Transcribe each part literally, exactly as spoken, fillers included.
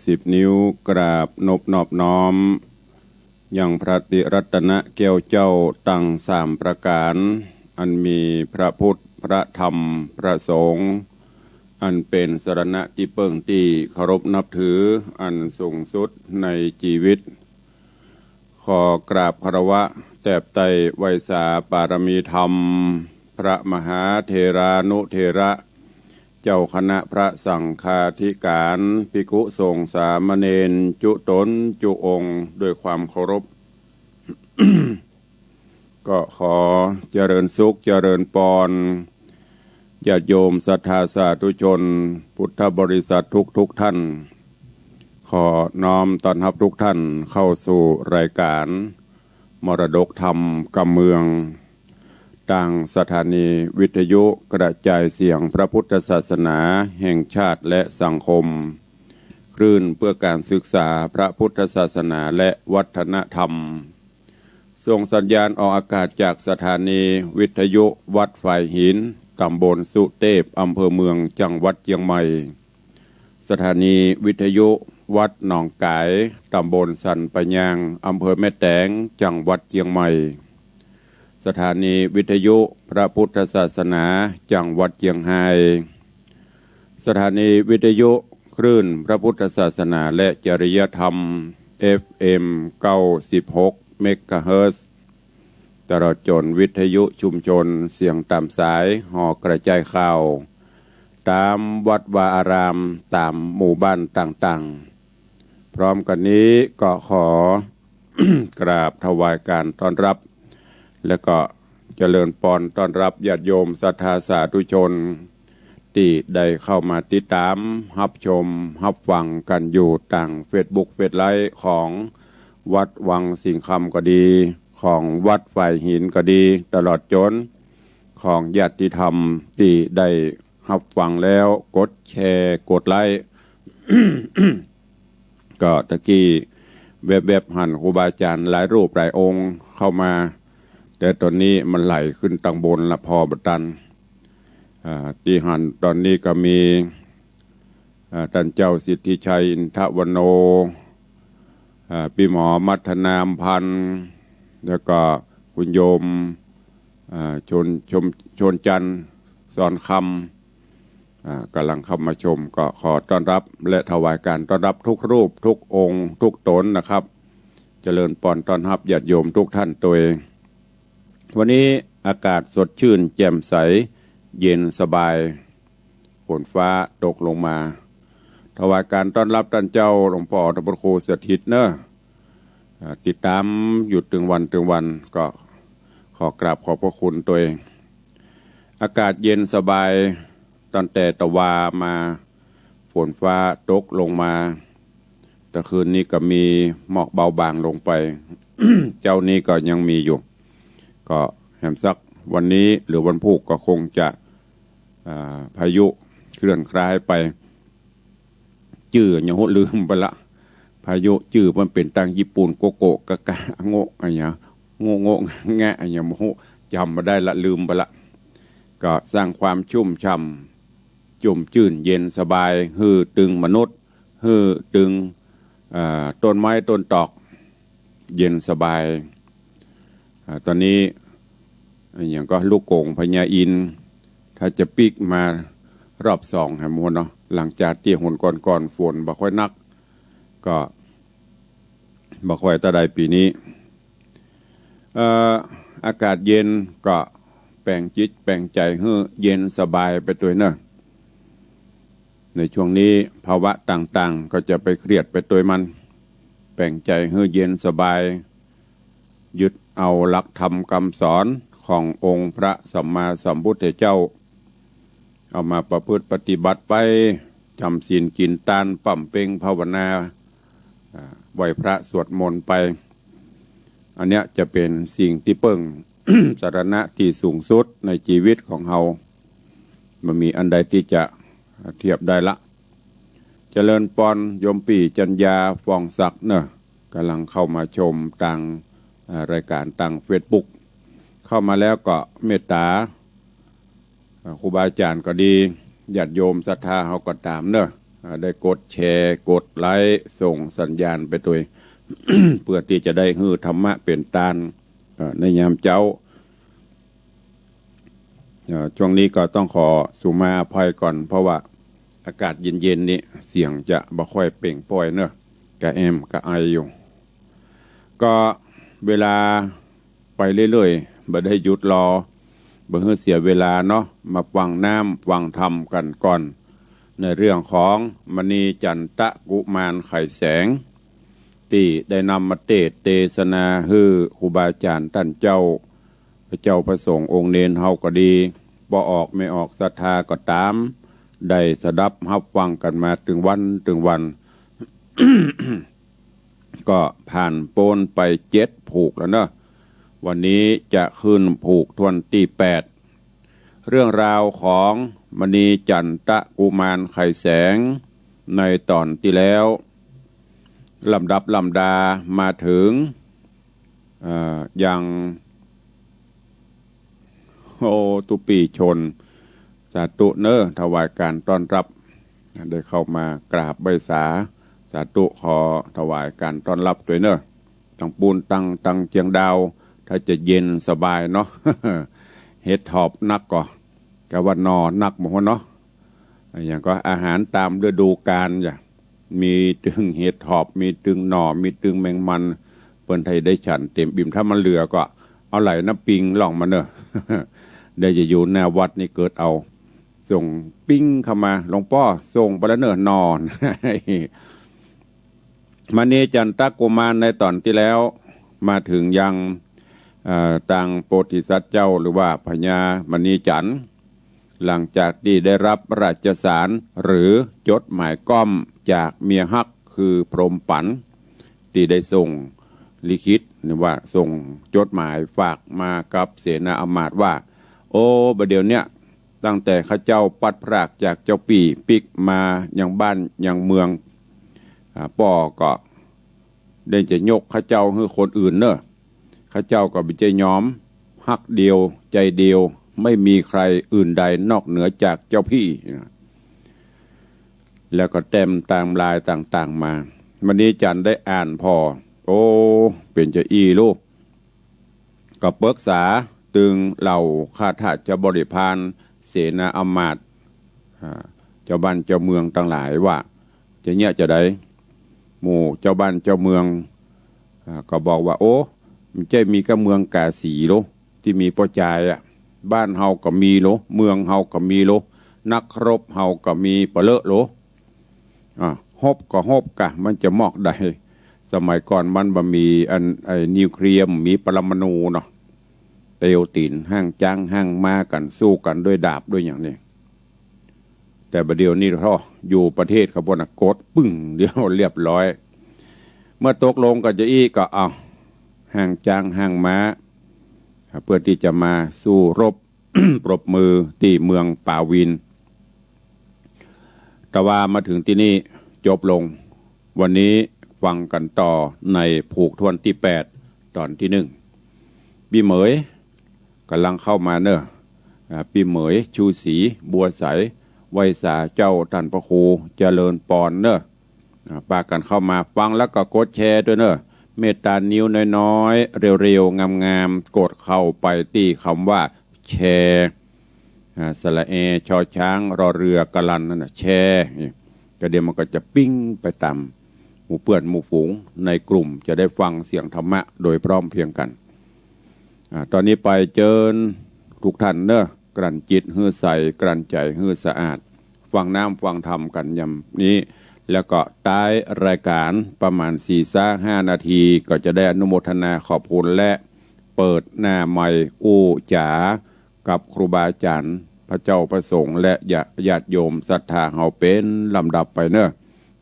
สิบนิ้วกราบนบนอบน้อม ยังพระติรัตนะแก้วเจ้าตังสามประก๋าน อันมีพระพุทธ พระธรรม พระสงฆ์ อันเป๋นสรณะตี้เปิ้งตี้เคารพนับถืออันสูงสุดในจีวิต ขอกราบคารวะแตบไต้ไหว้สาปารมีธรรม พระมหาเถรานุเถระ เจ้าคณะพระสังฆาธิการ ภิกขุสงฆ์สามเณร จุ๊ต๋นจุ๊องค์ ด้วยความเคารพ ก็ขอเจริญสุขเจริญปอน ญาติโยมศรัทธาสาธุชน พุทธบริษัททุกๆ ท่าน ขอน้อมต้อนฮับทุกท่านเข้าสู่รายการมรดกธรรมกำเมือง ตางสถานีวิทยุกระจายเสียงพระพุทธศาสนาแห่งชาติและสังคม คลื่นเพื่อการศึกษาพระพุทธศาสนาและวัฒนธรรม ส่งสัญญาณออกอากาศจากสถานีวิทยุวัดฝายหิน ตำบลสุเตพ อำเภอเมือง จังหวัดเจียงใหม่ สถานีวิทยุวัดหนองก๋าย ตำบลสันป่ายยาง อำเภอแม่แตง จังหวัดเจียงใหม่ สถานีวิทยุพระพุทธศาสนา จังหวัดเจียงฮาย สถานีวิทยุคลื่นพระพุทธศาสนาและจริยธรรม เอฟเอ็ม เก้าสิบหก เมกะเฮิรตซ์ ตลอดจ๋นวิทยุชุมชนเสียงต๋ามสาย หอกระจายข่าว ต๋ามวัดวาอาราม ต๋ามหมู่บ้านต่างๆ พร้อมกั๋นนี้ก็ขอ กราบถวายการต้อนรับ และก็เจริญปอนต้อนรับญาติโยมศรัทธาสาธุชน ตี้ได้เข้ามาติดต๋ามฮับชมฮับฟังกั๋นอยู่ตางเฟซบุ๊กเฟซไลฟ์ของวัดวังสิงห์คำก็ดี ของวัดฝายหินก็ดี ตลอดจ๋นของญาติธรรมตี้ได้ฮับฟังแล้วกดแชร์กดไลค์ ก็ตะกี้แวบๆ หันครูบาอาจ๋ารย์หลายรูปหลายองค์เข้ามา แต่ต๋อนนี้มันไหลขึ้นตางบนละ ผ่อบ่ตัน อ่า ตี้หันต๋อนนี้ก็มี อ่า ต้านเจ้าสิทธิชัย อินทวโน อ่า ปี้หมอมัทนา อำพันธ์ แล้วก็คุณโยม อ่า ชน ชม ชนจันทร์ สอนคำ อ่า ก่ำลังเข้ามาชม ก็ขอต้อนรับและถวายการต้อนรับทุกรูปทุกองค์ทุกต๋นนะครับ เจริญปอนต้อนฮับญาติโยมทุกท่านตวย วันนี้อากาศสดชื่นแจ่มใส เย็นสบาย ฝนฟ้าตกลงมา ถวายการต้อนรับต้านเจ้าหลวงป้อธรรมครูสถิตเนอะ อ่า ติดต๋ามอยู่ตึงวันตึงวัน ก็ขอกราบขอบพระคุณตวย อากาศเย็นสบาย ตั้งแต่ตะวามา ฝนฟ้าตกลงมา ตะคืนนี้ก็มีหมอกเบาบางลงไป เจ๊านี้ก็ยังมีอยู่ ก็แหมสักวันนี้หรือวันพูกก็คงจะ อ่า พายุเคลื่อนคล้ายไป จื้อยังฮู้ลืมไปละ พายุจื้อมันเป๋นตางญี่ปุ่น โกโกะกะกะ โงะอะหยัง โงะโงะแงะอะหยังบ่ฮู้ จ๋ำบ่ได้ละ ลืมไปละ ก็สร้างความชุ่มฉ่ำ จุ่มจื้นเย็นสบาย หื้อตึงมนุษย์ หื้อตึง อ่า ต้นไม้ต้นตอก เย็นสบาย อ่า ต๋อนนี้อะหยังก็ลูกโก๋งพญาอินทร์ ถ้าจะปิ๊กมารอบสองแหมหนเนาะ หลังจากตี้หนก่อนๆ ฝนบ่ค่อยหนัก ก็บ่ค่อยเต้าใดปี๋นี้ เอ่อ อากาศเย็นก็แป๋งจิตแป๋งใจ๋หื้อเย็นสบายไปตวยเนอะ ในช่วงนี้ภาวะต่างๆ ก็จะไปเครียดไปตวยมัน แป๋งใจ๋หื้อเย็นสบาย ยึดเอาหลักธรรมกำสอนขององค์พระสัมมาสัมพุทธเจ้า เอามาประพฤติปฏิบัติไป จ๋ำศีลกิ๋นตาน บำเพ็ญภาวนา อ่า ไหว้พระสวดมนต์ไป อันเนี้ยจะเป๋นสิ่งตี้เปิ้ง สรณะตี้สูงสุดในจีวิตของเฮา บ่มีอันใดตี้จะเทียบได้ละ เจริญปอน โยมปี้จัญญา ฟองศักดิ์เนอะ ก่ำลังเข้ามาชมตาง อ่า รายก๋านตางเฟซบุ๊ก เข้ามาแล้วก็เมตต๋า อ่า ครูบาอาจ๋ารย์ก็ดี ญาติโยมศรัทธาเฮาก็ต๋ามเนอะ ได้กดแชร์ กดไลก์ ส่งสัญญาณไปตวย เปื้อตี้จะได้หื้อธรรมะเป๋นตาน เอ่อ ในยามเจ๊า เอ่อ ช่วงนี้ก็ต้องขอสุมาอภัยก่อน เพราะว่าอากาศเย็นๆ นี่เสียงจะบ่ค่อยเปล่งปล้อยเนาะ กะแอมกะไออยู่ ก็เวลาไปเรื่อยๆ บ่ได้หยุดรอ บ่หื้อเสียเวลาเนาะ มาฟังน้ำฟังธรรมกั๋นก่อน ในเรื่องของมณีจันตะกุมารไขแสง ตี้ได้นำมาเตสน์เตสนาหื้อครูบาอาจ๋ารย์ต้านเจ้า พระเจ้าพระสงฆ์องค์เณรเฮาก็ดี ป้อออกแม่ออกศรัทธาก็ต๋าม ได้สดับฮับฟังกั๋นมาตึงวันตึงวัน ก็ผ่านป๊นไปเจ็ดผูกแล้วเนาะ วันนี้จะขึ้นผูกถ้วนตี้แปด เรื่องราวของมณีจันตะกุมารไขแสง ในต๋อนตี้แล้ว ลำดับลำดามาเถิง เอ่อ ยัง โอ้ ตุ๊ปี้ชน สาธุเนาะ ถวายก๋านต้อนรับ ได้เข้ามากราบไหว้สา สาธุ ขอถวายก๋านต้อนรับตวยเนาะ ตังปูนตัง ตังเจียงดาว ถ้าจะเย็นสบายเนาะ เห็ดถอบนักก่อ กะว่าหน่อนักหมดเนาะ อย่างก็อาหารต๋ามฤดูกาลจ้ะ มีตึงเห็ดถอบ มีตึงหน่อ มีตึงแมงมัน เปิ้นไถ่ได้ฉันเต๋มอิ่ม ถ้ามันเหลือก็เอาไหลน้ำปิงล่องมาเนาะ ได้จะอยู่หน้าวัดนี่เกิดเอา ส่งปิ๊งเข้ามา หลวงป้อส่งไปแล้วเนาะ หน่อ มณีจันตะกุมารในต๋อนตี้แล้ว มาเถิงยัง เอ่อ ตางโพธิสัตว์เจ้า หรือว่าพญามณีจันทร์ หลังจากตี้ได้ฮับราชสารหรือจดหมายก้อมจากเมียฮักคือพรหมปั๋น ตี้ได้ส่งลิขิต หรือว่าส่งจดหมายฝากมากับเสนาอำมาตย์ว่า โอ้ บ่าเดี่ยวเนี้ย ตั้งแต่ข้าเจ้าปัดพรากจากเจ้าปี้ปิ๊กมายังบ้านยังเมือง อ่า ป้อก็ได้จะยกข้าเจ้าหื้อคนอื่นเนาะ ข้าเจ้าก็บ่ใจ้ยอม ฮักเดียวใจ๋เดียว ไม่มีใครอื่นใดนอกเหนือจากเจ้าปี้ แล้วก็แต้มต๋ามลายต่างๆ มา มณีจันทร์ได้อ่านผ่อ โอ้ เป๋นจาอี้ลูก ก็ปึกษาตึงเหล่าข้าทาสบริพาร เสนาอำมาตย์ อ่า เจ้าบ้านเจ้าเมืองตังหลายว่า จะเยียะจาใด หมู่เจ้าบ้านเจ้าเมือง อ่า ก็บอกว่า โอ้ บ่ใจ้มีก้าเมืองกาสีโล ตี้มีป้อจายอะ บ้านเฮาก็มีโล เมืองเฮาก็มีโล นักรบเฮาก็มีปะเลอะโล อ่า ฮบก็ฮบกะ มันจะมอกใด สมัยก่อนมันบ่มีอัน ไอ้นิวเคลียร์ มีปรมาณูเนาะ เตียวตี๋นห้างจ๊างห้างม้ากั๋น สู้กั๋นด้วยดาบด้วยอย่างนี้ แต่บ่าเดี่ยวนี้เถาะ อยู่ประเทศเขาปู๊นน่ะ กดปึ้งเดียวเรียบร้อย เมื่อตกลงกั๋นจาอี้ก็เอาห้างจ๊างห้างม้า เปื้อตี้จะมาสู้รบ ปรบมือตี้เมืองปาวิน แต่ว่ามาเถิงตี้นี่จบลง วันนี้ฟังกั๋นต่อในผูกถ้วนตี้แปด ต๋อนตี้นึ่ง ปี้เหมย ก่ำลังเข้ามาเนาะ อ่า ปี้เหมย ชูศรี บัวใส ไหว้สาเจ้าต้านพระครู เจริญปอนเนาะ อ่า ปากั๋นเข้ามาฟังแล้วก็กดแชร์ตวยเนาะ เมตตานิ้วน้อยๆ เร็วๆ งามๆ กดเข้าไปตี้กำว่าแชร์ อ่า สระแอ ชอช้าง รอเรือ กะลันนั่นน่ะ แชร์ นี่ ก็เดี๋ยวมันก็จะปิ๊งไปต๋ามหมู่เปื้อนหมู่ฝูงในกลุ่ม จะได้ฟังเสียงธรรมะโดยพร้อมเพรียงกั๋น อ่า ต๋อนนี้ไปเจิญทุกท่านเนาะ กลั่นจิตหื้อใส กลั่นใจ๋หื้อสะอาด ฟังน้ำฟังธรรมกั๋นยามนี้ แล้วก็ต๊ายรายก๋านประมาณสี่ซะห้านาที ก็จะได้อนุโมทนาขอบคุณและเปิดหน้าไมค์อู้จ๋ากับครูบาอาจ๋ารย์ พระเจ้าพระสงฆ์ และญาติโยมศรัทธาเฮาเป๋นลำดับไปเนาะ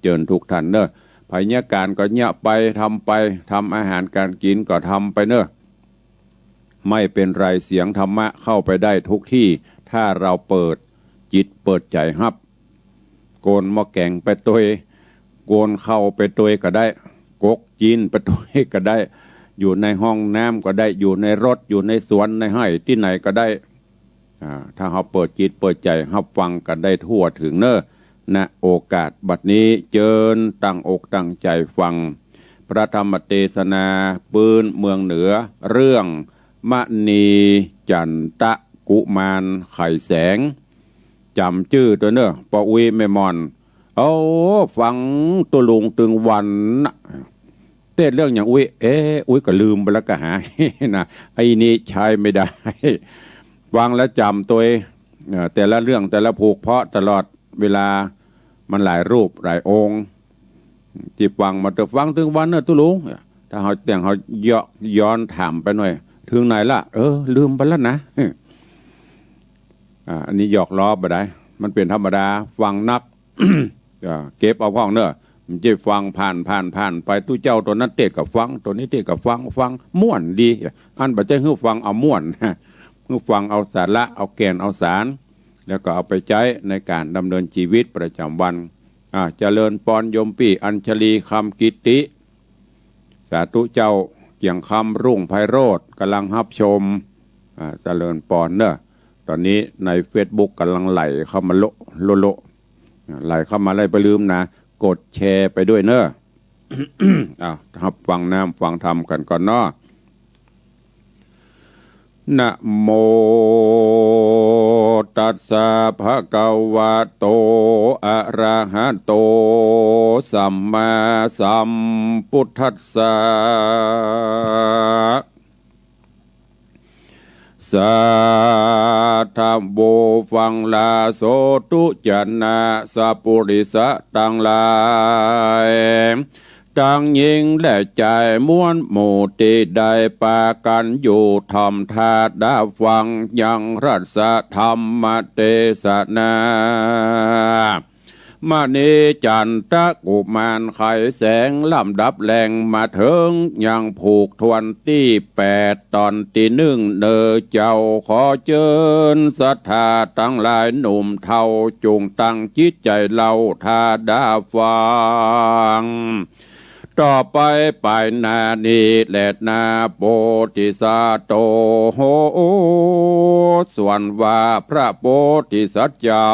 เจิญทุกท่านเนาะ ไผเยียะก๋านก็เยียะไป ทำไป ทำอาหารก๋านกิ๋นก็ทำไปเนาะ ไม่เป็นไร เสียงธรรมะเข้าไปได้ทุกตี้ ถ้าเฮาเปิดจิตเปิดใจ๋ฮับ โกนหม้อแก๋งไปตวย โกนข้าวไปตวยก็ได้ กกจีนไปตวยก็ได้ อยู่ในห้องน้ำก็ได้ อยู่ในรถ อยู่ในสวนในไฮ่ตี้ไหนก็ได้ อ่า ถ้าเฮาเปิดจิตเปิดใจ๋ฮับฟังกั๋นได้ทั่วเถิงเนาะ ณ โอกาสบัดนี้เจิญตั้งอกตั้งใจ๋ฟัง พระธรรมเตสนาปื๊นเมืองเหนือ เรื่องมณีจันตะกุมารไขแสง จ๋ำจื้อตวยเน่อ ป้ออุ๊ยแม่หม่อน โอ้ ฟังตุ๊ลุงตึงวันนะ เตสเรื่องหยังอุ๊ย เอ๊ะ อุ๊ยก็ลืมไปแล้วก็หา นะ ไอ้นี่ใจ๊ไม่ได้ ฟังแล้วจ๋ำตวย เอ่อ แต่ละเรื่องแต่ละผูก เพราะตลอดเวลามันหลายรูปหลายองค์ ตี้ฟังมาเต๊อะ ฟังตึงวันเน่อตุ๊ลุง ถ้าเฮาแต่งเฮาย้อน ย้อนถามไปหน่อย เถิงไหนละ เออ ลืมไปแล้วนะ อ่า อันนี้หยอกล้อบ่ได้ มันเป๋นธรรมดา ฟังนัก อ่า เก็บเอาพ่องเน่อ บ่ใจ้ฟังผ่าน ผ่าน ผ่านไป ตุ๊เจ้าต๋นนั้นเตสก็ฟัง ต๋นนี้เตสก็ฟัง ฟังม่วนดี อันบ่ใจ้หื้อฟังเอาม่วน หื้อฟังเอาสาระ เอาแก่น เอาสาร แล้วก็เอาไปใจ๊ในก๋านดำเนินจีวิตประจ๋ำวัน อ่า เจริญปอนโยมปี้อัญชลี คำกิตติ สาธุเจ้า เกียงคำ รุ่งไพโรจน์ ก่ำลังฮับชม อ่า เจริญปอนเน่อ ต๋อนนี้ในเฟซบุ๊กก่ำลังไหลเข้ามาโละโละโละ อ่า ไหลเข้ามาแล้วบ่ลืมนะ กดแชร์ไปด้วยเน่อ อ้าว ฮับฟังน้ำฟังธรรมกั๋นก่อนเนาะ นะโมตัสสะ ภะคะวะโต อะระหะโต สัมมาสัมพุทธัสสะ สาธุ ฟังลาโสธุ จะนะ สัปปุริสะตังหลาย ตังญิงและจายมวลหมู่ ตี้ได้ปากั๋นอยู่ถ่อมท่าดาฟังยังพระธรรมเตสนา มณีจันตะกุมารไขแสง ลำดับแหล่งมาเถิงยังผูกถ้วนตี้แปด ต๋อนตี้นึ่งเน่อเจ้า ขอเจิญศรัทธาตังหลายหนุ่มเฒ่า จุ่งตั้งจิตใจ๋เล่าท่าดาฟัง ต่อไปไปหน้านี้แลนา โพธิสัตว์โต ส่วนว่าพระโพธิสัตว์เจ้า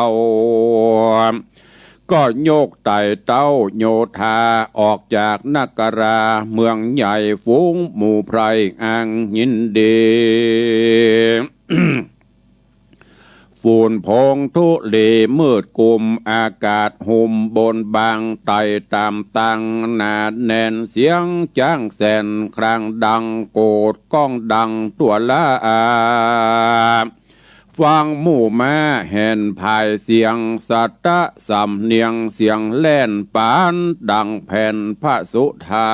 ก็ยกไต่เต้าโยธาออกจากนคราเมืองใหญ่ ฝูงหมู่ไพร่อันยินดี ฝุ่นผงธุลีมืดกุม อากาศหุ้มบนบัง ไต่ต๋ามตังหนาแน่น เสียงจ๊างแสนครางดัง โกดก้องดังตั๋วละอา ฟังหมู่ม้าแห่นผายเสียง สัตตะสำเนียงเสียงแล่น ปานดังแผ่นพระสุธา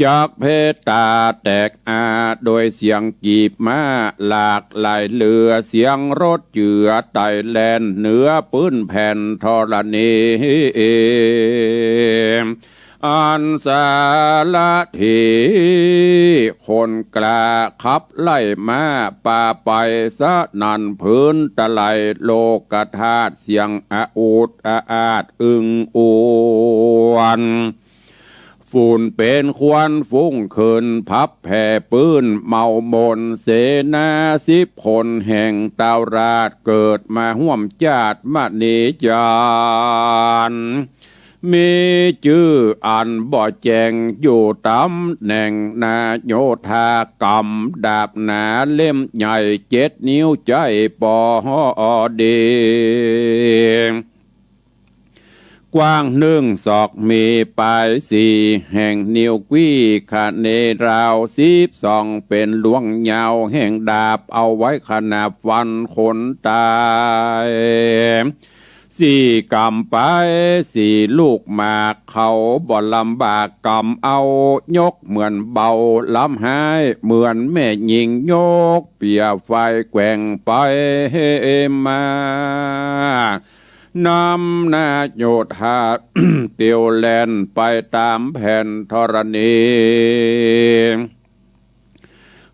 จักเพตาแตกอา โดยเสียงกีบม้าหลากหลายเรือ เสียงรถเจือไต่แล่นเหนือปื้นแผ่นธรณี อันสารถีคนกล้าขับไล่ม้าปาไป สนั่นผืนตะไลโลกธาตุเสียงออูดออาดอึงอวน ฝุ่นเป๋นควันฟุ้งขึ้นพับแผ่ปื้นเมามน เสนาสิบคนแห่งเต้าราช เกิดมาฮ่วมจาติมณีจันทร์ มีจื้ออันบ่แจ้ง อยู่ต๋ำแหน่งนาโยธากำ ดาบหนาเล่มใหญ่เจ็ดนิ้วใจ๊ปอดี กว้างหนึ่งศอกมีปลายสี่แห่ง นิ้วควี้คะเนราวสิบสอง เป๋นลวงยาวแห่งดาบ เอาไว้ขนาบฟันคนต๋าย สี่กำไปสี่ลูกหมาก เขาบ่ลำบากกำเอา ยกเหมือนเบา ลำหายเหมือนแม่ญิง ยกเปียไฟแกว่งไปมา นำนาโยธา เตียวแล่นไปต๋ามแผ่นธรณี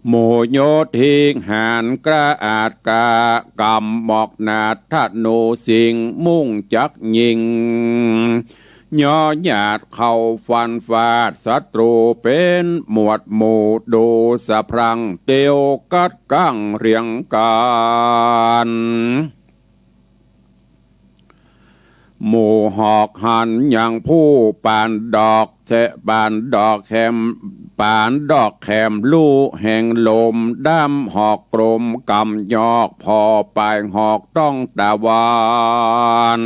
หมู่โยธิกหาญกล้าอาจกล้ากำ หมอกหนาดธนูสิงห์ มุ่งจักยิง ยอหยาดเข้าฟันฟาดศัตรู เป๋นหมวดหมู่ดูสะพรั่ง เตียวกัดกั้งเรียงกัน หมู่หอกหันยังผู้ปานดอกแสะ ปานดอกแขม ปานดอกแขมลู่แห่งลม ด้ำหอกกลมกำยอก ผ่อปลายหอกต้องต๋าวัน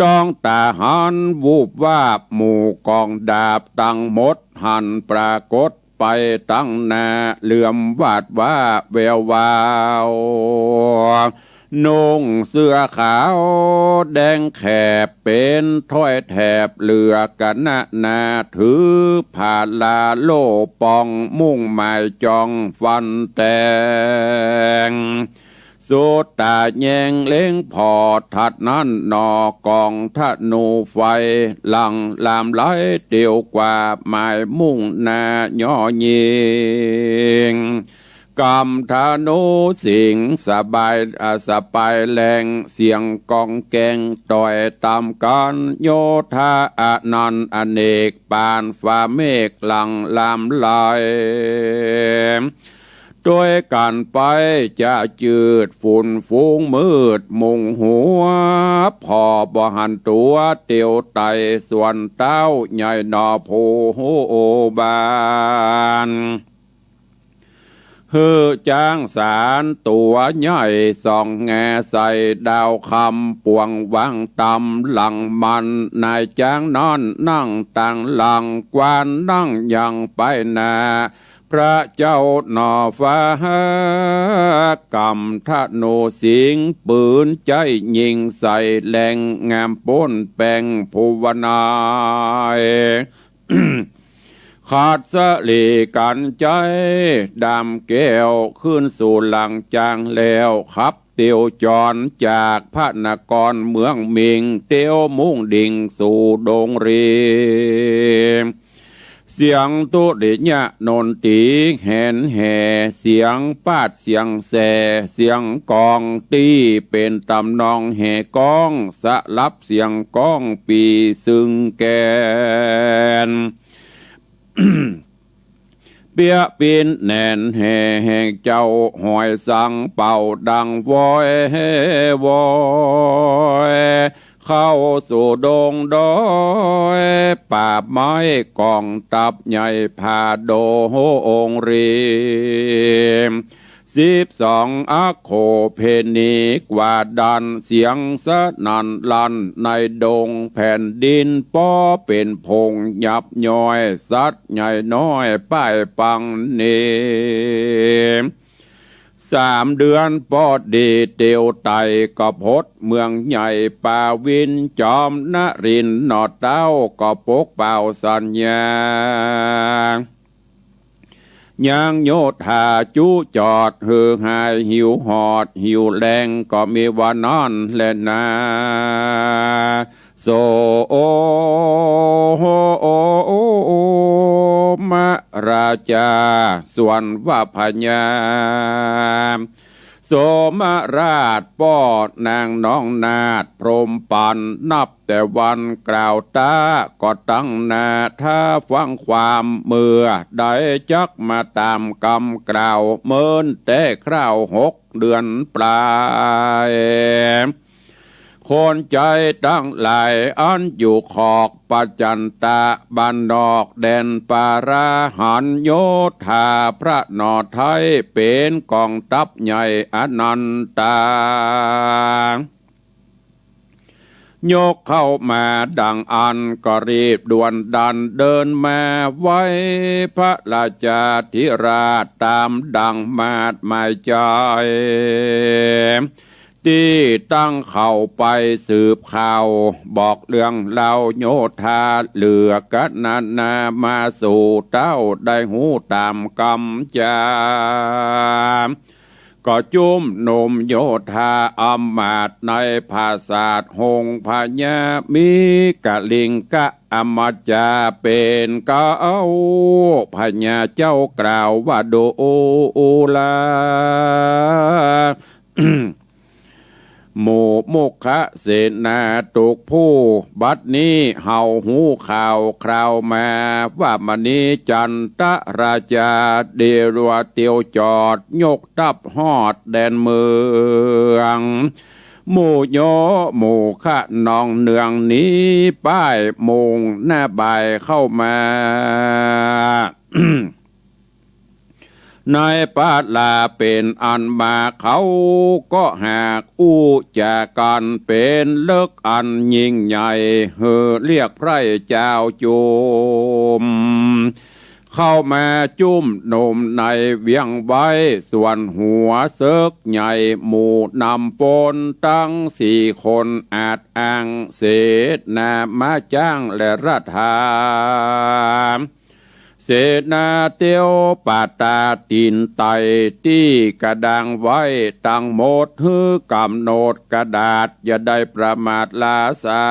ต้องต๋าหัน วูบวาบหมู่ก๋องดาบตังหมด หันปรากฏไปตังหน้า เหลือมหวาดหว้าแวววาว นุ่งเสื้อขาวแดงแขบ เป๋นถ้อยแถบเหลือกะนะนา ถือผาลาโล่ป่อง มุ่งหมายจ้องฟันแตง สุดต๋าแยงเล็งผ่อ ถัดนั้นหนอก๋องธนูไฟ หลั่งลามไหลเตียวกว่า หมายมุ่งหน้าย่อยิง กำธนูสิงห์สบาย อ่า สะปายแรง เสียงก๋องแกงต่อยต๋ามกั๋น โยธาอนันต์อเนก ปานฟ้าเมฆหลั่งลามไหล ตวยกั๋นไปจะจืด ฝุ่นฟุ้งมืดมุงหัว ผ่อบ่หันตั๋วเตียวไต่ ส่วนเต๊าใหญ่หนอผู้บาน หื้อจ๊างสารตั๋วใหญ่ ส่องแงใส่ดาวคำ ปวงวางต๋ำหลังมัน นายจ๊างนั้นนั่งตางหลัง ควานนั่งยังไปหน้า พระเจ้าหนอฟ้า กำธนูสิงห์ปืนใจ๊ยิงใส่ แลงงามป๊นแปงภูวนาย ขัดสะหลีกั๋นใจ๊ ดำแก้วขึ้นสู่หลังจ๊างแล้ว ขับเตียวจ๋อนจากพระนครเมืองมิง เตียวมุ่งดิ่งสู่ดงรี เสียงตุริยะดนตรีแหนแห่ เสียงปาดเสียงแส่ เสียงกองตี้เป๋นตำนองแห่ก้อง สลับเสียงก้องปี่ซึ่งแก่น เปี้ยปิ๊นแหนนแห่แห่งเจ้าหอยสังเป่าดังวอยแห่วอย เข้าสู่ดงดอยป่าไม้ ก๋องทัพใหญ่ผ่าดงรี สิบสองอโขเพณีกว่าดัน เสียงสนั่นลั่นในดงแผ่นดิน ป้อเป๋นผงยับย่อย สัตว์ใหญ่น้อยป้ายปังหนี สามเดือนปอดีเตียวไต่ก็พดเมืองใหญ่ปาวิน จอมนรินทร์หนอเต้าก็ปกเป่าสัญญา ยังโยธาจุจอด หื้อหายหิวหอดหิวแลง ก็มีว่านั้นแลนา โสมราชา ส่วนว่าพญาโสมราชป้อนางน้องนาฏพรหมปัน นับแต่วันกล่าวต๋าก็ตั้งหน้า ถ้าฟังความเมื่อใด จักมาต๋ามกำกล่าว เมินแต่คราวหกเดือนปลาย คนใจ๋ตังหลายอันอยู่ขอกปะจันตะ บ้านนอกแดนปาราหัน โยธาพระนอไทย เป๋นก๋องทัพใหญ่อนันตา ยกเข้ามาดังอั้น ก็รีบด่วนดันเดินมาไหว้พระราชาธิราช ต๋ามดังมาดหมายใจ๋ ตี้ตั้งเข้าไปสืบข่าว บอกเรื่องราวโยธา เหลือกะนะนามาสู่เต้าได้ฮู้ต๋ามกำจา ก็จุมนุมโยธาอำมาตย์ในผาสาทหงส์พญา มีกลิงกะอมาตย์จาเป๋นเก๊า พญาเจ้ากล่าวว่าดูรา หมู่มุขเสนาทุกผู้ บัดนี้เฮาฮู้ข่าวคราวมา ว่ามณีจันตราชาเดวเตียวจอด ยกทัพฮอดแดนเมือง หมู่โยหมู่คะนองเนืองหนีป้ายมุ่งหน้าบ่ายเข้ามา ในปาลาเป๋นอันมาเขาก็หากอู้จ๋ากั๋นเป๋นเลิกอันยิ่งใหญ่ หื้อเรียกไพร่จาวจุม เข้ามาจุมนุมในเวียงไว้ ส่วนหัวเสิกใหญ่หมู่นำปนตังสี่คนอาจอ้างเสนามาจ้างและรัฐา เสนาเตียวปาตาตินไตตี้กระดางไว้ตังหมด หื้อกำหนดกระดาษอย่าได้ประมาทลาสา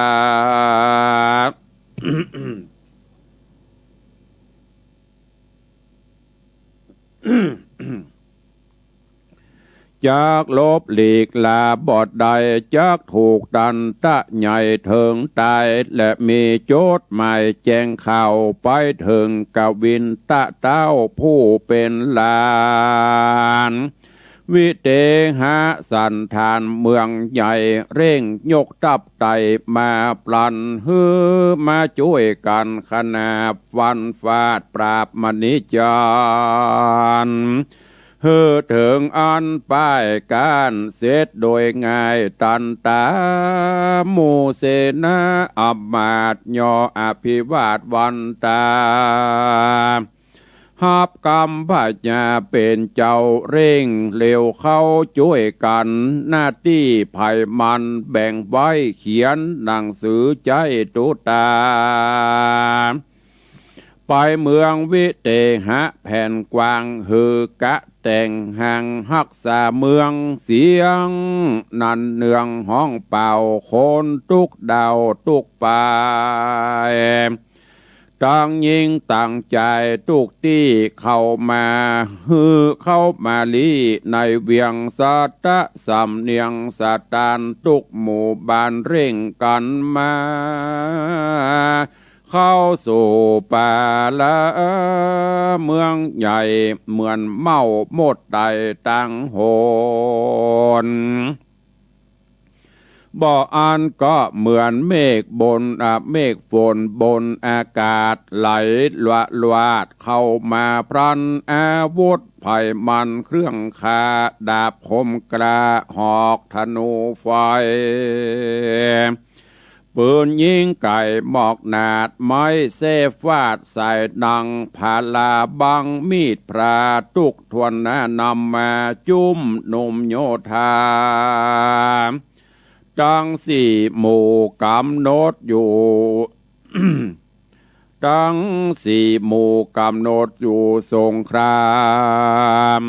จักหลบหลีกลาบ่ได้ จักถูกตันตะใหญ่เถิงต๋าย และมีจดหมายแจ้งข่าวไปเถิงกวินตะเต้าผู้เป๋นหลาน วิเตหะสันธานเมืองใหญ่ เร่งยกทัพไต่มาปลัน หื้อมาจ้วยกั๋นขนาบฟันฟาดปราบมณีจาร หื้อเถิงอันป้ายก้านเสร็จโดยง่ายตันต๋า หมู่เสนาอำมาตย์ยออภิวาทวันต๋า ฮับกำพญาเป๋นเจ้าเร่งเร็วเข้าจ้วยกั๋น หน้าตี้ใผมันแบ่งไว้เขียนหนังสือใจ๊ตุ๊ตา ไปเมืองวิเตหะแผ่นกว้าง หื้อกะแต่งห้างฮักษาเมืองเสียง นั้นเนืองฮ้องเป่าคนตุ๊กดาวตุ๊กปาย ตังญิงตังจายตุ๊กตี้เข้ามา หื้อเข้ามาลี้ในเวียงสัตตะสำเนียงสตาน ตุ๊กหมู่บ้านเร่งกั๋นมา เข้าสู่ปาละเมืองใหญ่ เหมือนเม้าหมดไต่ตังหน บ่อั้นก็เหมือนเมฆบน อ่ะ เมฆฝนบนอากาศไหลละลวาดเข้ามาพลัน อาวุธไผมันเครื่องฆ่า ดาบคมกล้าหอกธนูไฟ ปืนยิงไก่หมอกหนาด ไม้เซฟฟาดใส่ดังพาราบัง มีดพระตุ๊กถ้วนหน้านำมาจุมนุมโยธา ตังสี่หมู่กำหนดอยู่ ตังสี่หมู่กำหนดอยู่สงคราม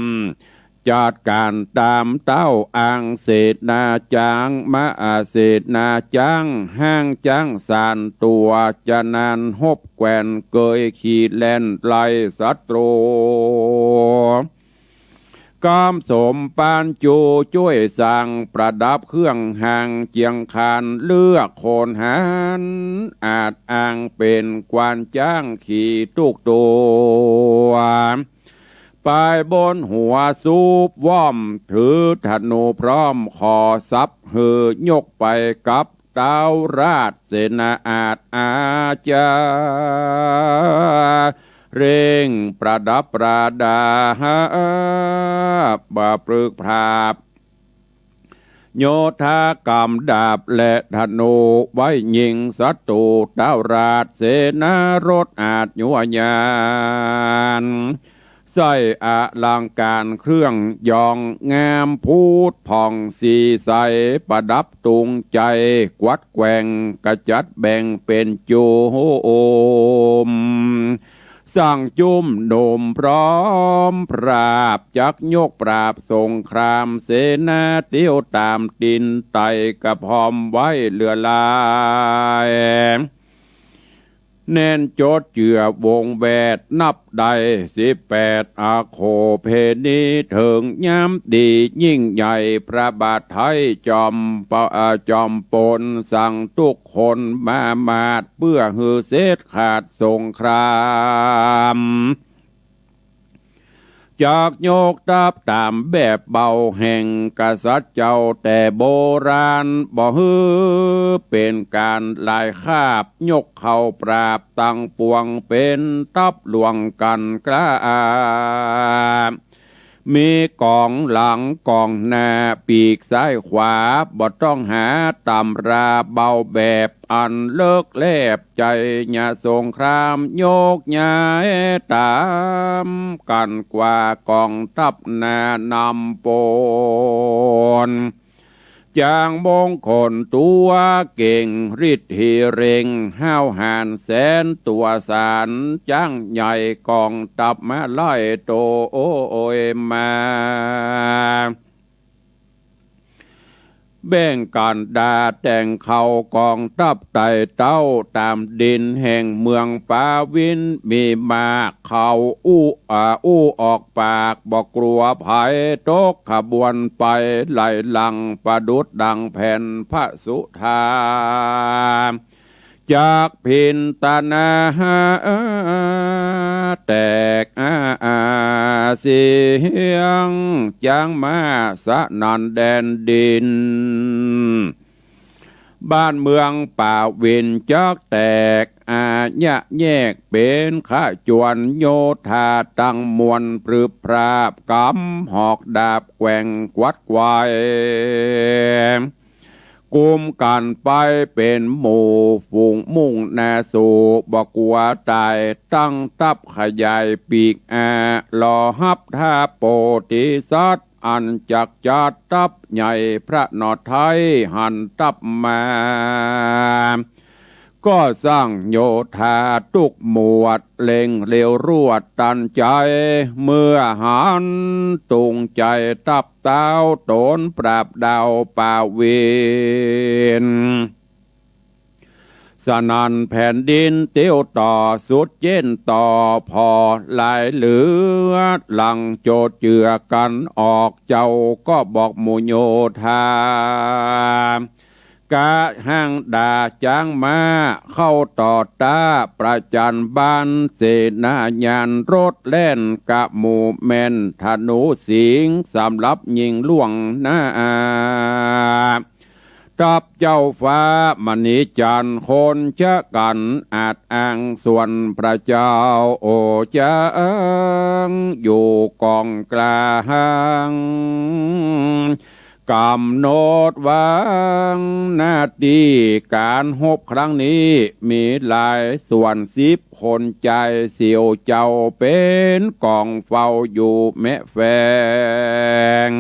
จัดก๋านต๋ามเต้า อั้งเสนาจ้าง มาอาเสนาจ้าง ห้างจ้างสานตั๋ว จะนั้นฮบแกว่นเกยขี่แล่นไล่ศัตรู กำสมปานจูจ้วยสร้างประดับเครื่องหางเจียงคาน เลือกโขนหารอาจอ้างเป๋นกวานจ้างขี่ตุ๊กตั๋ว ไปบนหัวสูบว่อม ถือธนูพร้อมขอทรัพย์ หื้อยกไปกับ เต้าราชเสนาอาจอาจา เร่งประดับประดา บาปรึกพราบ โยธากำดาบและธนูไว้ยิงศัตรู เต้าราชเสนารถอาจยั่วยาน ใส่อลังก๋านเครื่องยองงาม พูดผ่องสีใส ประดับตุงใจ กวัดแกว่งกระจัดแบ่งเป๋นจุม สั่งจุมนุมพร้อมปราบ จักยกปราบสงคราม เสนาเตียวต๋ามตินไตกระพร้อมไว้เหลือหลาย แน่นจดเจื้อวงแวดนับได้สิบแปด อโขเพณีเถิงยามดียิ่งใหญ่ พระบาทไทยจอมปะ เอ่อ จอมปนสั่งทุกคนมามาด เปื้อหื้อเสร็จขาดสงคราม จักยกทัพต๋ามแบบเบาแห่งกษัตริย์เจ้าแต่โบราณ บ่หื้อเป๋นก๋านหลายคาบ ยกเข้าปราบตังปวง เป๋นทัพหลวงกั๋นกล้า มีก๋องหลังก๋องหน้าปีกซ้ายขวา บ่ต้องหาต๋ำรา เบาแบบอันเลิกแลบ ชัยยะสงครามยกย้ายต๋ามกั๋นกว่าก๋องทัพหน้านำปน จางมงคลตั๋วเก่ง ฤทธิ์เฮ่งห้าวหาญแสนตั๋วสาร จ๊างใหญ่ก๋องทัพม้าไล่โตยมา แบ่งกั๋นด่าแต่งเข้าก๋องทัพไต่เต้า ต๋ามดินแห่งเมืองปาวินมีมาก เข้าอู้อาอู้ออกปาก บ่กั๋วใผ ตกขบวนไปไหลหลัง ประดุจดังแผ่นพระสุธา จักพินตนาแตกอาเสียง จ๊างม้าสนั่นแดนดิน บ้านเมืองปาวินจักแตกอาเยียะแยกเป๋นขจวน โยธาตังมวลพรึบพราบ ก๋ำหอกดาบแกว่งขวัดไขว่ กุมกั๋นไปเป๋นหมู่ฝูงมุ่งหน้าสู้ บ่กั๋วต๋าย ตั้งทัพขยายปีกอา รอฮับท้าวโปธิสัตว์ อันจักจัดทัพใหญ่ พระนอไทยหันทัพมา ก็สร้างโยธาทุกหมวด เร่งเร็วรวดตันใจ๋ เมื่อหันตุงใจ๋ทัพเต้า ต๋นปราบดาวปาวิน สนั่นแผ่นดินเตี้ยวต่อ สุดเจ๊นต่อผ่อ หลายเหลือหลังโจดเจือกั๋นออก เจ้าก็บอกหมู่โยธา กะหั้งด่าจ๊างม้า เข้าต่อต้าประจันบาน เสนาญาณรถแล่นกะหมู่แม่น ธนูสิงห์สำหรับยิงล่วงหน้า ทัพเจ้าฟ้ามณีจันทร์ คนจะกั๋นอาจอ้าง ส่วนพระเจ้าโอจังอยู่ก๋องกลาง กำหนดวางหน้าตี้ก๋านฮบครั้งนี้ มีหลายส่วนสิบคน ใจ๋เสี่ยวเจ้าเป๋นก๋องเฝ้าอยู่แมะแฝง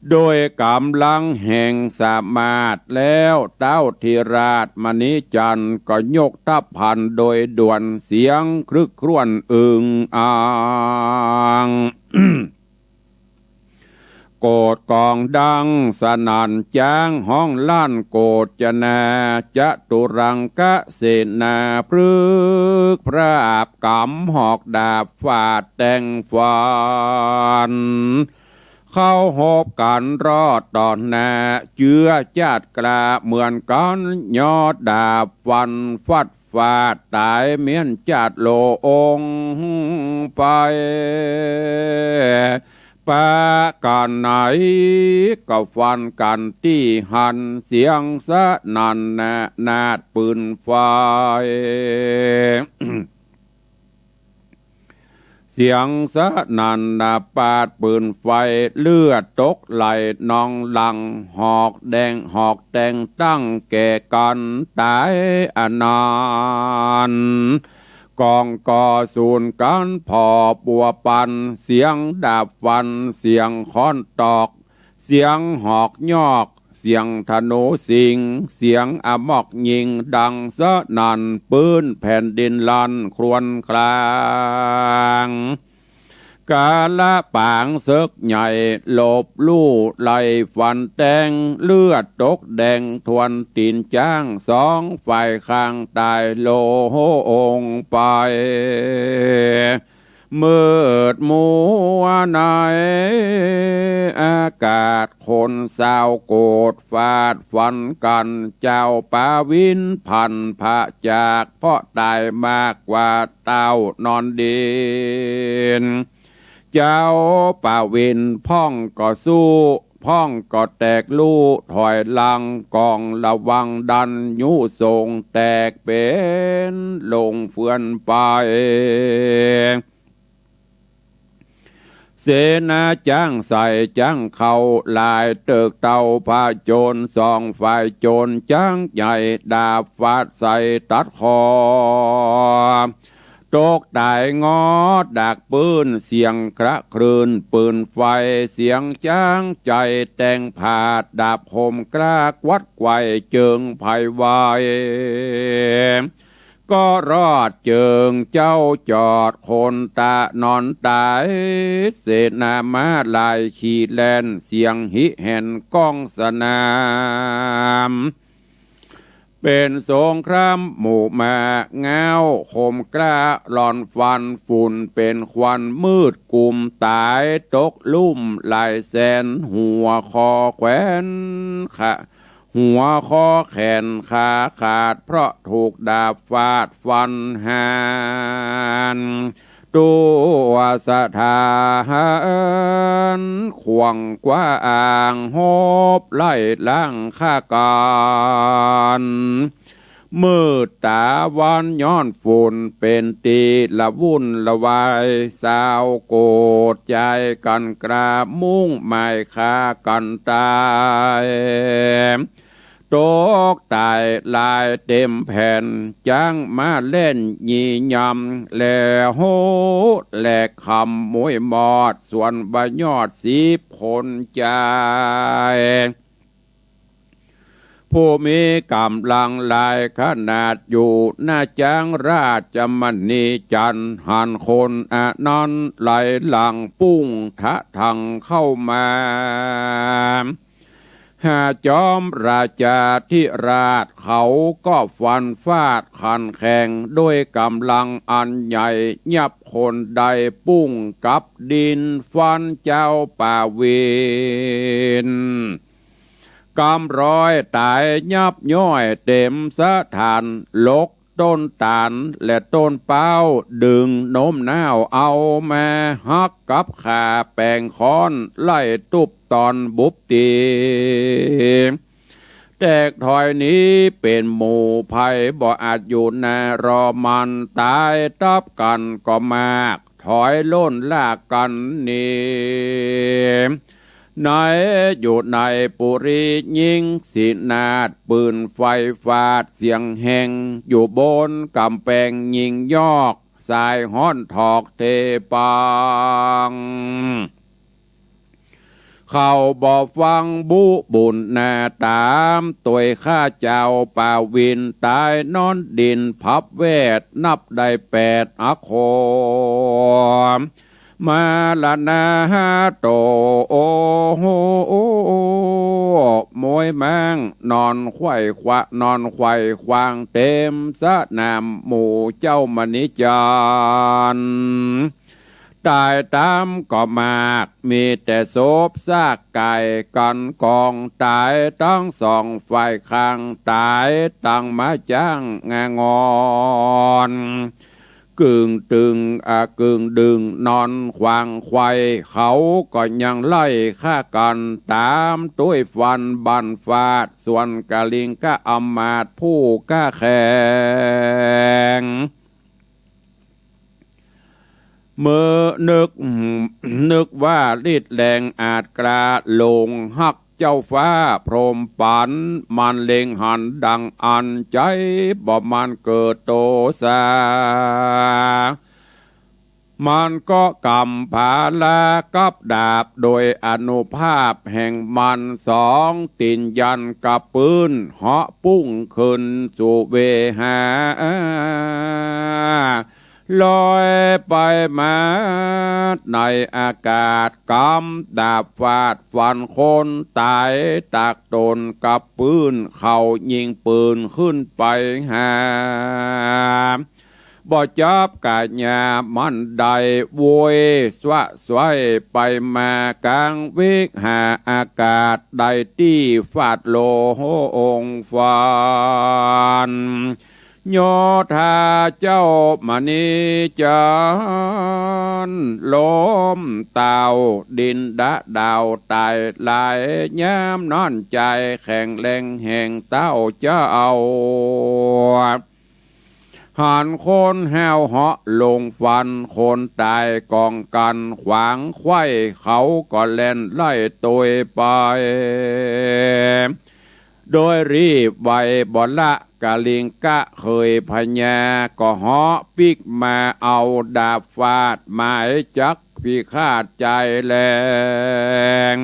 โดยก๋ำลังแห่งสามารถ แล้วเต้าธิราชมณีจันทร์ ก็ยกทัพพันโดยด่วน เสียงครึกครวญอึ่งอ่าง โกดก๋องดังสนั่น จ๊างฮ้องลั่นโกจนา จตุรังกะเสนาพรึบพราบ ก๋ำหอกดาบฟาดแต่งฟัน เข้าฮบกั๋นรอดต่อหน้า เจื้อจ้าดกล้าเหมือนกั๋น ยอดดาบฟันฟัดฟาด ต๋ายเมี้ยนจ้าดลงไป ปะกั๋นไหนก็ฟันกั๋นตี้หัน เสียงสนั่นนานาดปืนไฟ เสียงสนั่นนาปาดปืนไฟ เลือดตกไหลนองหลั่ง หอกแดงหอกแตงตั้งแก่กั๋นต๋ายอนันต์ ก๋องก่อสูญกั๋นผ่อปัวปัน เสียงดาบฟัน เสียงค้อนตอก เสียงหอกยอก เสียงธนูสิงห์ เสียงอมอกยิงดังสนั่น ปื้นแผ่นดินลั่นครวญคราง กาละป๋างเสิกใหญ่ หลบลู่ไล่ฟันแตง เลือดตกแดงถ้วนตี๋นจ๊าง สองฝ่ายข้างต๋ายโลงไป มืดมัวในอากาศ คนซาวโกธฟาดฟันกั๋น เจ้าปาวินพลันพรากจาก เพราะต๋ายมากกว่าเต้านอนดิน เจ้าปวินพ่องก็สู้ พ่องก็แตกลู่ถอยหลัง กองระวังดันยุส่ง แตกเป๋นลงเฟือนไป เสนาจ้างใส่จ้างเข้า หลายเติกเต้าผจญ สองฝ่ายโจรจ้างใหญ่ ดาบฟาดใส่ตัดคอ ตกต๋ายงอดากปื้น เสียงกระครื้นปืนไฟ เสียงจ้างใจ๋แต่งผาด ดาบคมกล้ากวัดไกว่ เจิงไพวาย ก็รอดเจิงเจ้าจอดคนตะนอนต๋าย เสนาม้าลายขี่แล่น เสียงหิแหนก้องสนาม เป๋นสงครามหมู่ม้า ง้าวคมกล้าหล่อนฟัน ฝุ่นเป๋นควันมืดกุม ต๋ายตกลุ่มหลายแสน หัวคอแขวนขา หัวคอแขนขาขาด เพราะถูกดาบฟาดฟันหาน ตั๋วสถาน ขวางกว้าง ฮบไล่ล้างฆ่ากั๋น มืดต๋าวันย้อนฝุ่น เป๋นตี้ละวุ่นละวาย สาวโกธใจกั๋นกล้า มุ่งหมายฆ่ากั๋นต๋าย ตกต๋ายหลายเต๋มแผ่น จ้างม้าแล่นยียำ แหล่โฮแหลกคำมวยหมอด ส่วนบ่ายอดสิบคนจาย ผู้มีก๋ำลังหลายขนาด อยู่หน้าจ้างราชมณีจันทร์ หันคนอันนั้นไหลหลังปุ้งทะธังเข้ามา หาจอมราชาธิราช เขาก็ฟันฟาดขันแข่ง ด้วยก๋ำลังอันใหญ่ ยับคนได้ปุ้งกับดิน ฟันเจ้าปวิน กำร้อยต๋ายยับย่อยเต๋มสถาน หลกต้นต๋าลและต้นเป๊า ดึงโน้มน้าวเอามาหักกับข่าแป๋งค้อน ไล่ตุ๊บตอนบุบตี๋ แตกถอยหนีเป๋นหมู่ภัย บ่อาจอยู่หน้ารอมัน ต๋ายตับกั๋นก็มาก ถอยล่นลากกั๋นหนี ในอยู่ในปุรียิ่งสินาถ ปืนไฟฟาดเสียงแฮง อยู่บนก๋ำแปงยิงยอก สายฮ้อนถอกเทปัง เขาบ่ฟังบุบุญนาต๋าม ตวยข้าเจ้าปวิน ต๋ายนอนดินพับแวด นับได้แปดอโข มรณาโต โอ้โห มวยแม้งนอนไขว่คว้า นอนไขว่คว้างเต๋มสนามหมู่เจ้ามณีจันทร์ ต๋ายต๋ามก็มาก มีแต่ศพซากก๋ายกั๋นกอง ต๋ายตึงสองฝ่ายข้าง ต๋ายตึงม้าจ้างงางอน กึ่งตึง อ่า กึ่งดึงนอนขวางไขว่ เขาก็ยังไล่ฆ่ากั๋นต๋าม ตวยฟันบั่นฟาด ส่วนกลิงกะอำมาตย์ผู้กล้าแข็ง เมื่อนึก นึกว่าฤทธิ์แรงอาจกล้า หลงฮักเจ้าฟ้าพรหมปัน มันเล็งหันดังอั้น ใจ๋บ่มันเกิดโตษา มันก็กำผาลากับดาบ โดยอานุภาพแห่งมัน สองตี๋นยันกับปื้น เหาะปุ้งขึ้นสู่เวหา ลอยไปมาในอากาศ กำดาบฟาดฟันคนต๋าย ตากตนกับปื้น เขายิงปืนขึ้นไปหา บ่จับกะยามันได้ โวยสะสวยไปมากลางวิหารอากาศ ได้ตี้ฟาดโลหงฟัน โยธาเจ้ามณีจันทร์ ล้มเต้าดินดะดาวต๋ายหลาย ยามนั้นใจ๋แข็งแรงแห่งเต้าเจ้า หันคนห้าวเหาะลงฟัน คนต๋ายก๋องกั๋นขวางไขว้ เขาก็แล่นไล่ตวยไป โดยรีบไวบ่ละ กลิงกะเขยพญา ก็เหาะปิ๊กมาเอาดาบฟาด หมายจักพิฆาตจายแหลง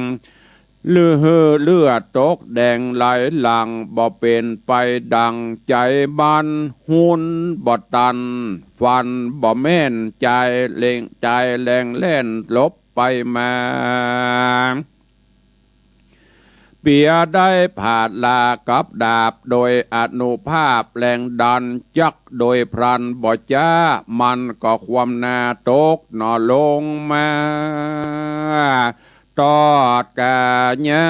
ลือหื้อเลือดตกแดงไหลหลั่ง บ่เป๋นไปดังใจ๋มัน หุนบ่ตัน ฟันบ่แม่น จายแหลง จายแหลงแล่นหลบไปมา เปียได้ผาดลากับดาบ โดยอานุภาพแรงดัน จักโดยพลันบ่จ๊า มันก็คว่ำหน้าตกหนอลงมา ตอดก๋าญา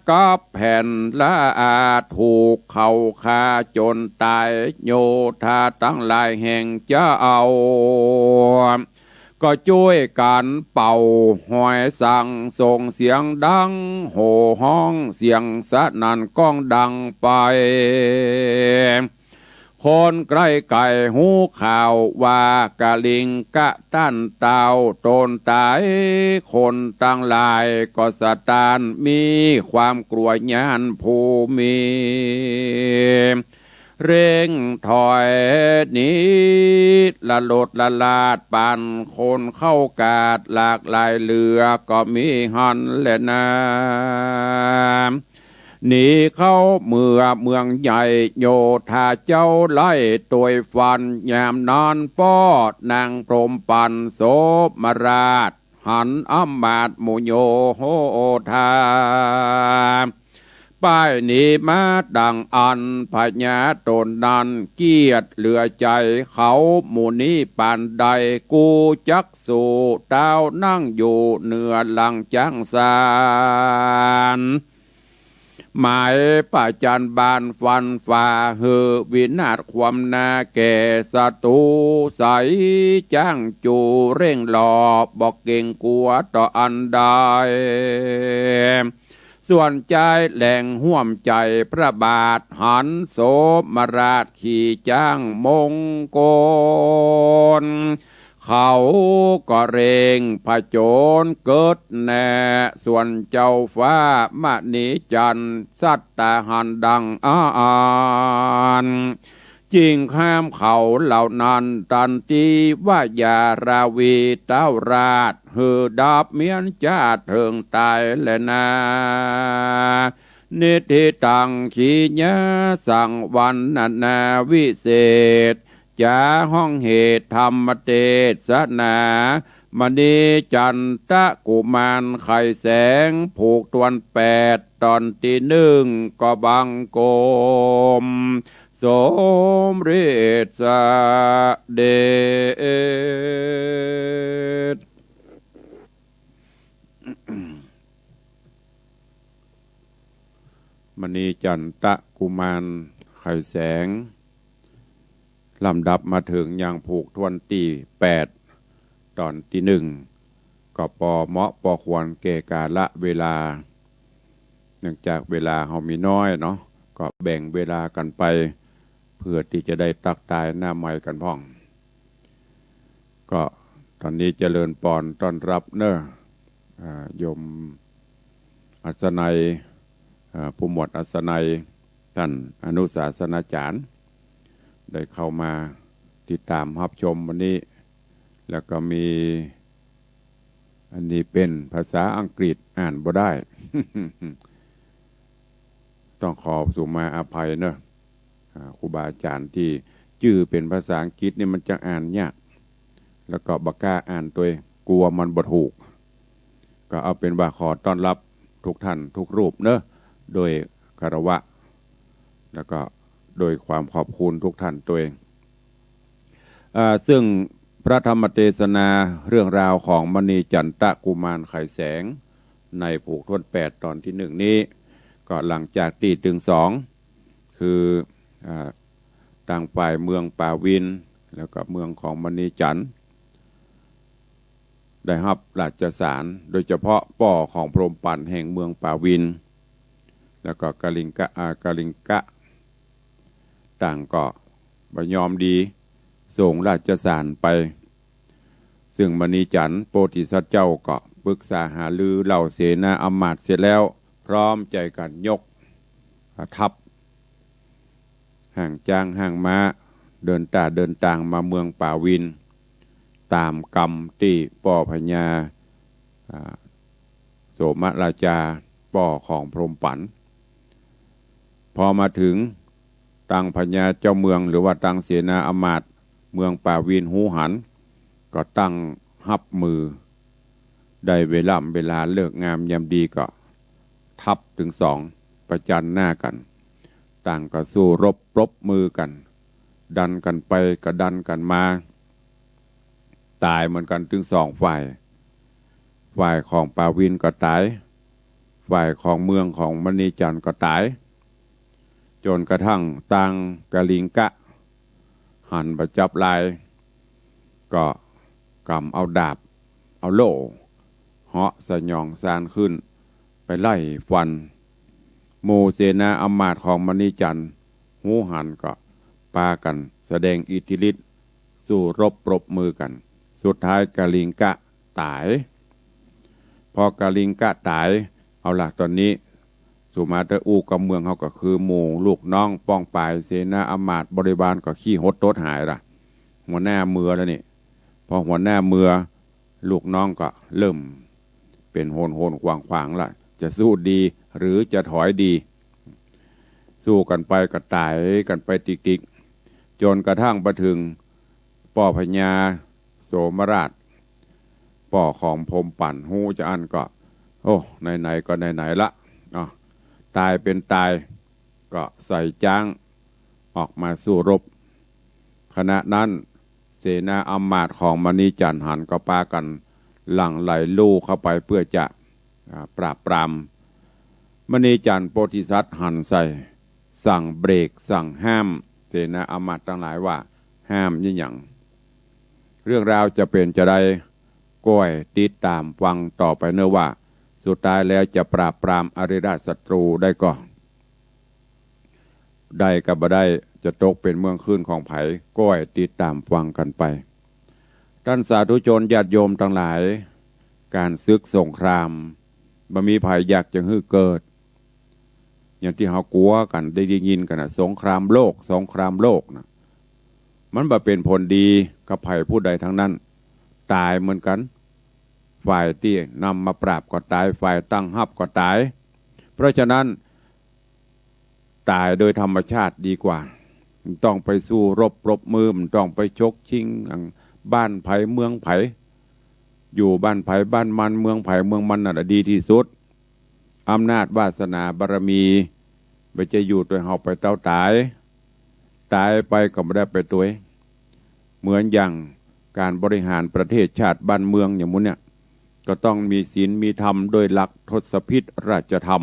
กับแผ่นละอา ถูกเขาฆ่าจ๋นต๋าย โยธาตังหลายแห่งเจ้า ก็จ้วยกั๋นเป่าหอยสัง ส่งเสียงดังโห่ฮ้อง เสียงสนั่นก้องดังไป คนใก้ไก๋ฮู้ข่าวว่า กลิงกะต้านเต้าตนต๋าย คนตังหลายก็สะต้าน มีความกลัวย้านผู้มี เร่งถอยหนีละลดละลาด ปานคนเข้ากาด หลากหลายเหลือก็มีหั้นแลนา หนีเข้าเมือง เมืองใหญ่ โยธาเจ้าไล่ตวยฟัน ยามนั้นป้อนางพรหมปัน โสมราชหันอำมาตย์หมู่โยธา ป้ายหนีมาดังอั้น พญาต๋นนั้นเกลียดเหลือใจ๋ เขาหมู่นี้ปานใด กูจักสู้ ต้าวนั่งอยู่เหนือหลังจ๊างสาร หมายประจันบานฟันฝ่า หื้อวินาศคว่ำหน้าแก่ศัตรู ใสจ๊างจูเร่งหล่อ บ่เกรงกั๋วต่ออันใด ส่วนจายแหลงฮ่วมใจ๋พระบาท หันโสมราชขี่จ๊างมงคล เขาก็เร่งผจญเกิดแน่ ส่วนเจ้าฟ้ามณีจันทร์ สัตตาหันดังอั้น จิ่งข้ามเขาเหล่านั้น ตันติวายาราวี ต้าวราชหื้อดับเมียนจ้าเถิงต๋ายแลนา นิทธิตัง ขีณาสัง วรรณนาวิเศษ จ๋าฮ้องเหตุธรรมเตสนา มณีจันตะกุมารไขแสง ผูกถ้วนแปด ต๋อนตี้นึ่ง ก็บังคมสมเร็จเสด็จ มณีจันตะกุมารไขแสง ลำดับมาเถิงยังผูกถ้วนตี้แปด ต๋อนตี้นึ่ง ก็ปอเหมาะปอควรแก่กาละเวลา เนื่องจากเวลาเฮามีน้อยเนาะ ก็แบ่งเวลากั๋นไป เพื่อตี้จะได้ตั๊กตายหน้าใหม่กั๋นพ่อง ก็ต๋อนนี้เจริญปอนต้อนฮับเนาะ อ่า โยมอัศนัย อ่า ผู้หมวดอัศนัย ต้านอนุศาสนาจ๋ารย์ ได้เข้ามาติดต๋ามฮับชมวันนี้ แล้วก็มี อันนี้เป๋นภาษาอังกฤษ อ่านบ่ได้ ต้องขอสุมาอภัยเนาะ อ่า ครูบาอาจ๋ารย์ตี้จื้อเป๋นภาษาอังกฤษนี่มันจะอ่านยาก แล้วก็บ่กล้าอ่านตวย กั๋วมันบ่ถูก ก็เอาเป๋นว่าขอต้อนฮับทุกท่านทุกรูปเนาะ โดยคารวะ แล้วก็โดยความขอบคุณทุกท่านตวย อ่า ซึ่งพระธรรมเตสนาเรื่องราวของมณีจันตะกุมารไขแสง ในผูกถ้วนแปดต๋อนตี้นึ่งนี้ ก็หลังจากตี้ตึงสอง คือ อ่า ตางฝ่ายเมืองป่าวิน แล้วก็เมืองของมณีจันทน์ ได้ฮับราชสาร โดยเฉพาะป้อของพรหมปั๋นแห่งเมืองป่าวิน แล้วก็กลิงกะ อ่า กลิงกะ ต่างก็บ่ยอมดี ส่งราชสารไป ซึ่งมณีจันทน์โพธิสัตว์เจ้าก็ปรึกษาหารือเหล่าเสนาอำมาตย์เสร็จแล้ว พร้อมใจ๋กั๋นยกทัพ ฮ้างจ๊างฮ้างม้า เดินต้าเดินตางมาเมืองป่าวิน ต๋ามกำตี้ป้อพญา อ่า โสมราชา ป้อของพรหมปั๋น พอมาเถิง ตางพญาเจ้าเมือง หรือว่าตางเสนาอำมาตย์เมืองป่าวินฮู้หัน ก็ตั้งฮับมือ ได้เวล่ำเวลาฤกษ์งามยามดีก็ ทัพตึงสองประจันหน้ากั๋น ต่างก็สู้รบปรบมือกั๋น ดันกั๋นไปก็ดันกั๋นมา ต๋ายเหมือนกั๋นตึงสองฝ่าย ฝ่ายของป่าวินก็ต๋าย ฝ่ายของเมืองของมณีจันทน์ก็ต๋าย จ๋นกระทั่งตางกลิงกะ หันบ่จับลาย ก็กำเอาดาบ เอาโล่ เหาะสยองซานขึ้น ไปไล่ฟัน หมู่เสนาอำมาตย์ของมณีจันทน์ฮู้หันก็ปากั๋นแสดงอิทธิฤทธิ์ สู้รบปรบมือกั๋น สุดท้ายกลิงกะต๋าย พอกลิงกะต๋าย เอาละ ต๋อนนี้สุมาเตอร์อู้กำเมืองเฮาก็คือหมู่ลูกน้องป้องป๋ายเสนาอำมาตย์บริวารก็ขี้หดตดหายละ หัวหน้าเมือแล้วนี่ พอหัวหน้าเมือ ลูกน้องก็เริ่มเป๋นโหนๆ ขวางๆ ละ จะสู้ดีหรือจะถอยดี สู้กั๋นไปก็ต๋ายกั๋นไปติ๊กๆ จ๋นกระทั่งไปเถิงป้อพญาโสมราช ป้อของพรหมปั๋นฮู้จาอั้นก็ โอ้ ไหนๆ ก็ไหนๆ ละ อ้าว ต๋ายเป๋นต๋าย ก็ใส่จ๊างออกมาสู้รบ ขณะนั้นเสนาอำมาตย์ของมณีจันทน์หันก็ปากั๋นหลั่งไหลลู่เข้าไปเพื่อจะ อ่า ปราบปราม มณีจันทน์โพธิสัตว์หันใส่ สั่งเบรก สั่งห้ามเสนาอำมาตย์ตังหลายว่า ห้ามยี่หยัง เรื่องราวจะเป๋นจาใด ก้อยติดต๋ามฟังต่อไปเนาะว่า สุดท้ายแล้วจะปราบปรามอริราชศัตรูได้ก่อ ได้กับบ่ได้ จะตกเป๋นเมืองขึ้นของใผ ก้อยติดต๋ามฟังกั๋นไป ต้านสาธุชนญาติโยมตังหลาย ก๋านศึกสงคราม บ่มีใผอยากจะหื้อเกิด อย่างตี้เฮากั๋วกั๋นได้ยินกั๋นน่ะ สงครามโลก สงครามโลกน่ะ มันบ่เป๋นผลดีกับใผผู้ใดตังนั้น ต๋ายเหมือนกั๋น ฝ่ายตี้นำมาปราบก็ต๋าย ฝ่ายตั้งฮับก็ต๋าย เพราะฉะนั้น ต๋ายโดยธรรมชาติดีกว่า บ่ต้องไปสู้รบปรบมือ บ่ต้องไปฉกชิง อันบ้านใผเมืองใผ อยู่บ้านใผบ้านมัน เมืองใผเมืองมันนั่นแหละดีตี้สุด อำนาจวาสนาบารมี บ่ใจ้อยู่ตวยเฮาไปเต้าต๋าย ต๋ายไปก็บ่ได้ไปตวย เหมือนอย่างก๋านบริหารประเทศชาติบ้านเมืองอย่างหมู่เนี่ย ก็ต้องมีศีลมีธรรมโดยหลักทศพิธราชธรรม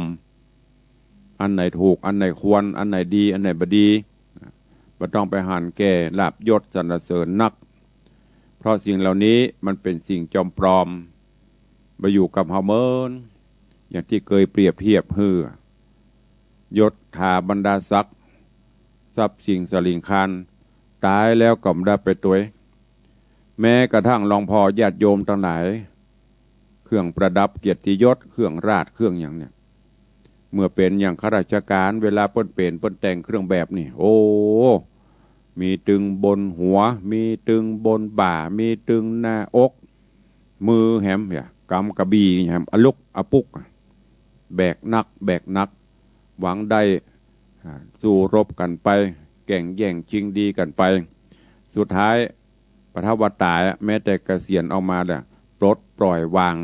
อันไหนถูก อันไหนควร อันไหนดี อันไหนบ่ดี บ่ต้องไปหันแก่ลาภยศสรรเสริญนัก เพราะสิ่งเหล่านี้มันเป๋นสิ่งจอมปลอม บ่อยู่กับเฮาเมิน อย่างตี้เกยเปรียบเทียบหื้อ ยศถาบรรดาศักดิ์ ทรัพย์สินสลิงคาร ต๋ายแล้วก็บ่ได้ไปตวย แม้กระทั่งหลวงพ่อญาติโยมตังหลาย เครื่องประดับเกียรติยศ เครื่องราช เครื่องหยังเนี่ย เมื่อเป๋นอย่างข้าราชก๋าน เวลาเปิ้นเป๋น เปิ้นแต่งเครื่องแบบนี่ โอ้ มีตึงบนหัว มีตึงบนบ่า มีตึงหน้าอก มือแหมเนี่ย ก๋ำกระบี่แหม อะลุกอะปุก แบกนัก แบกหนัก หวังได้ อ่า สู้รบกั๋นไป แก่งแย่งชิงดีกั๋นไป สุดท้าย บ่เต้าว่าต๋ายอะ แม้แต่เกษียณออกมาแล้ว ปลดปล่อยวาง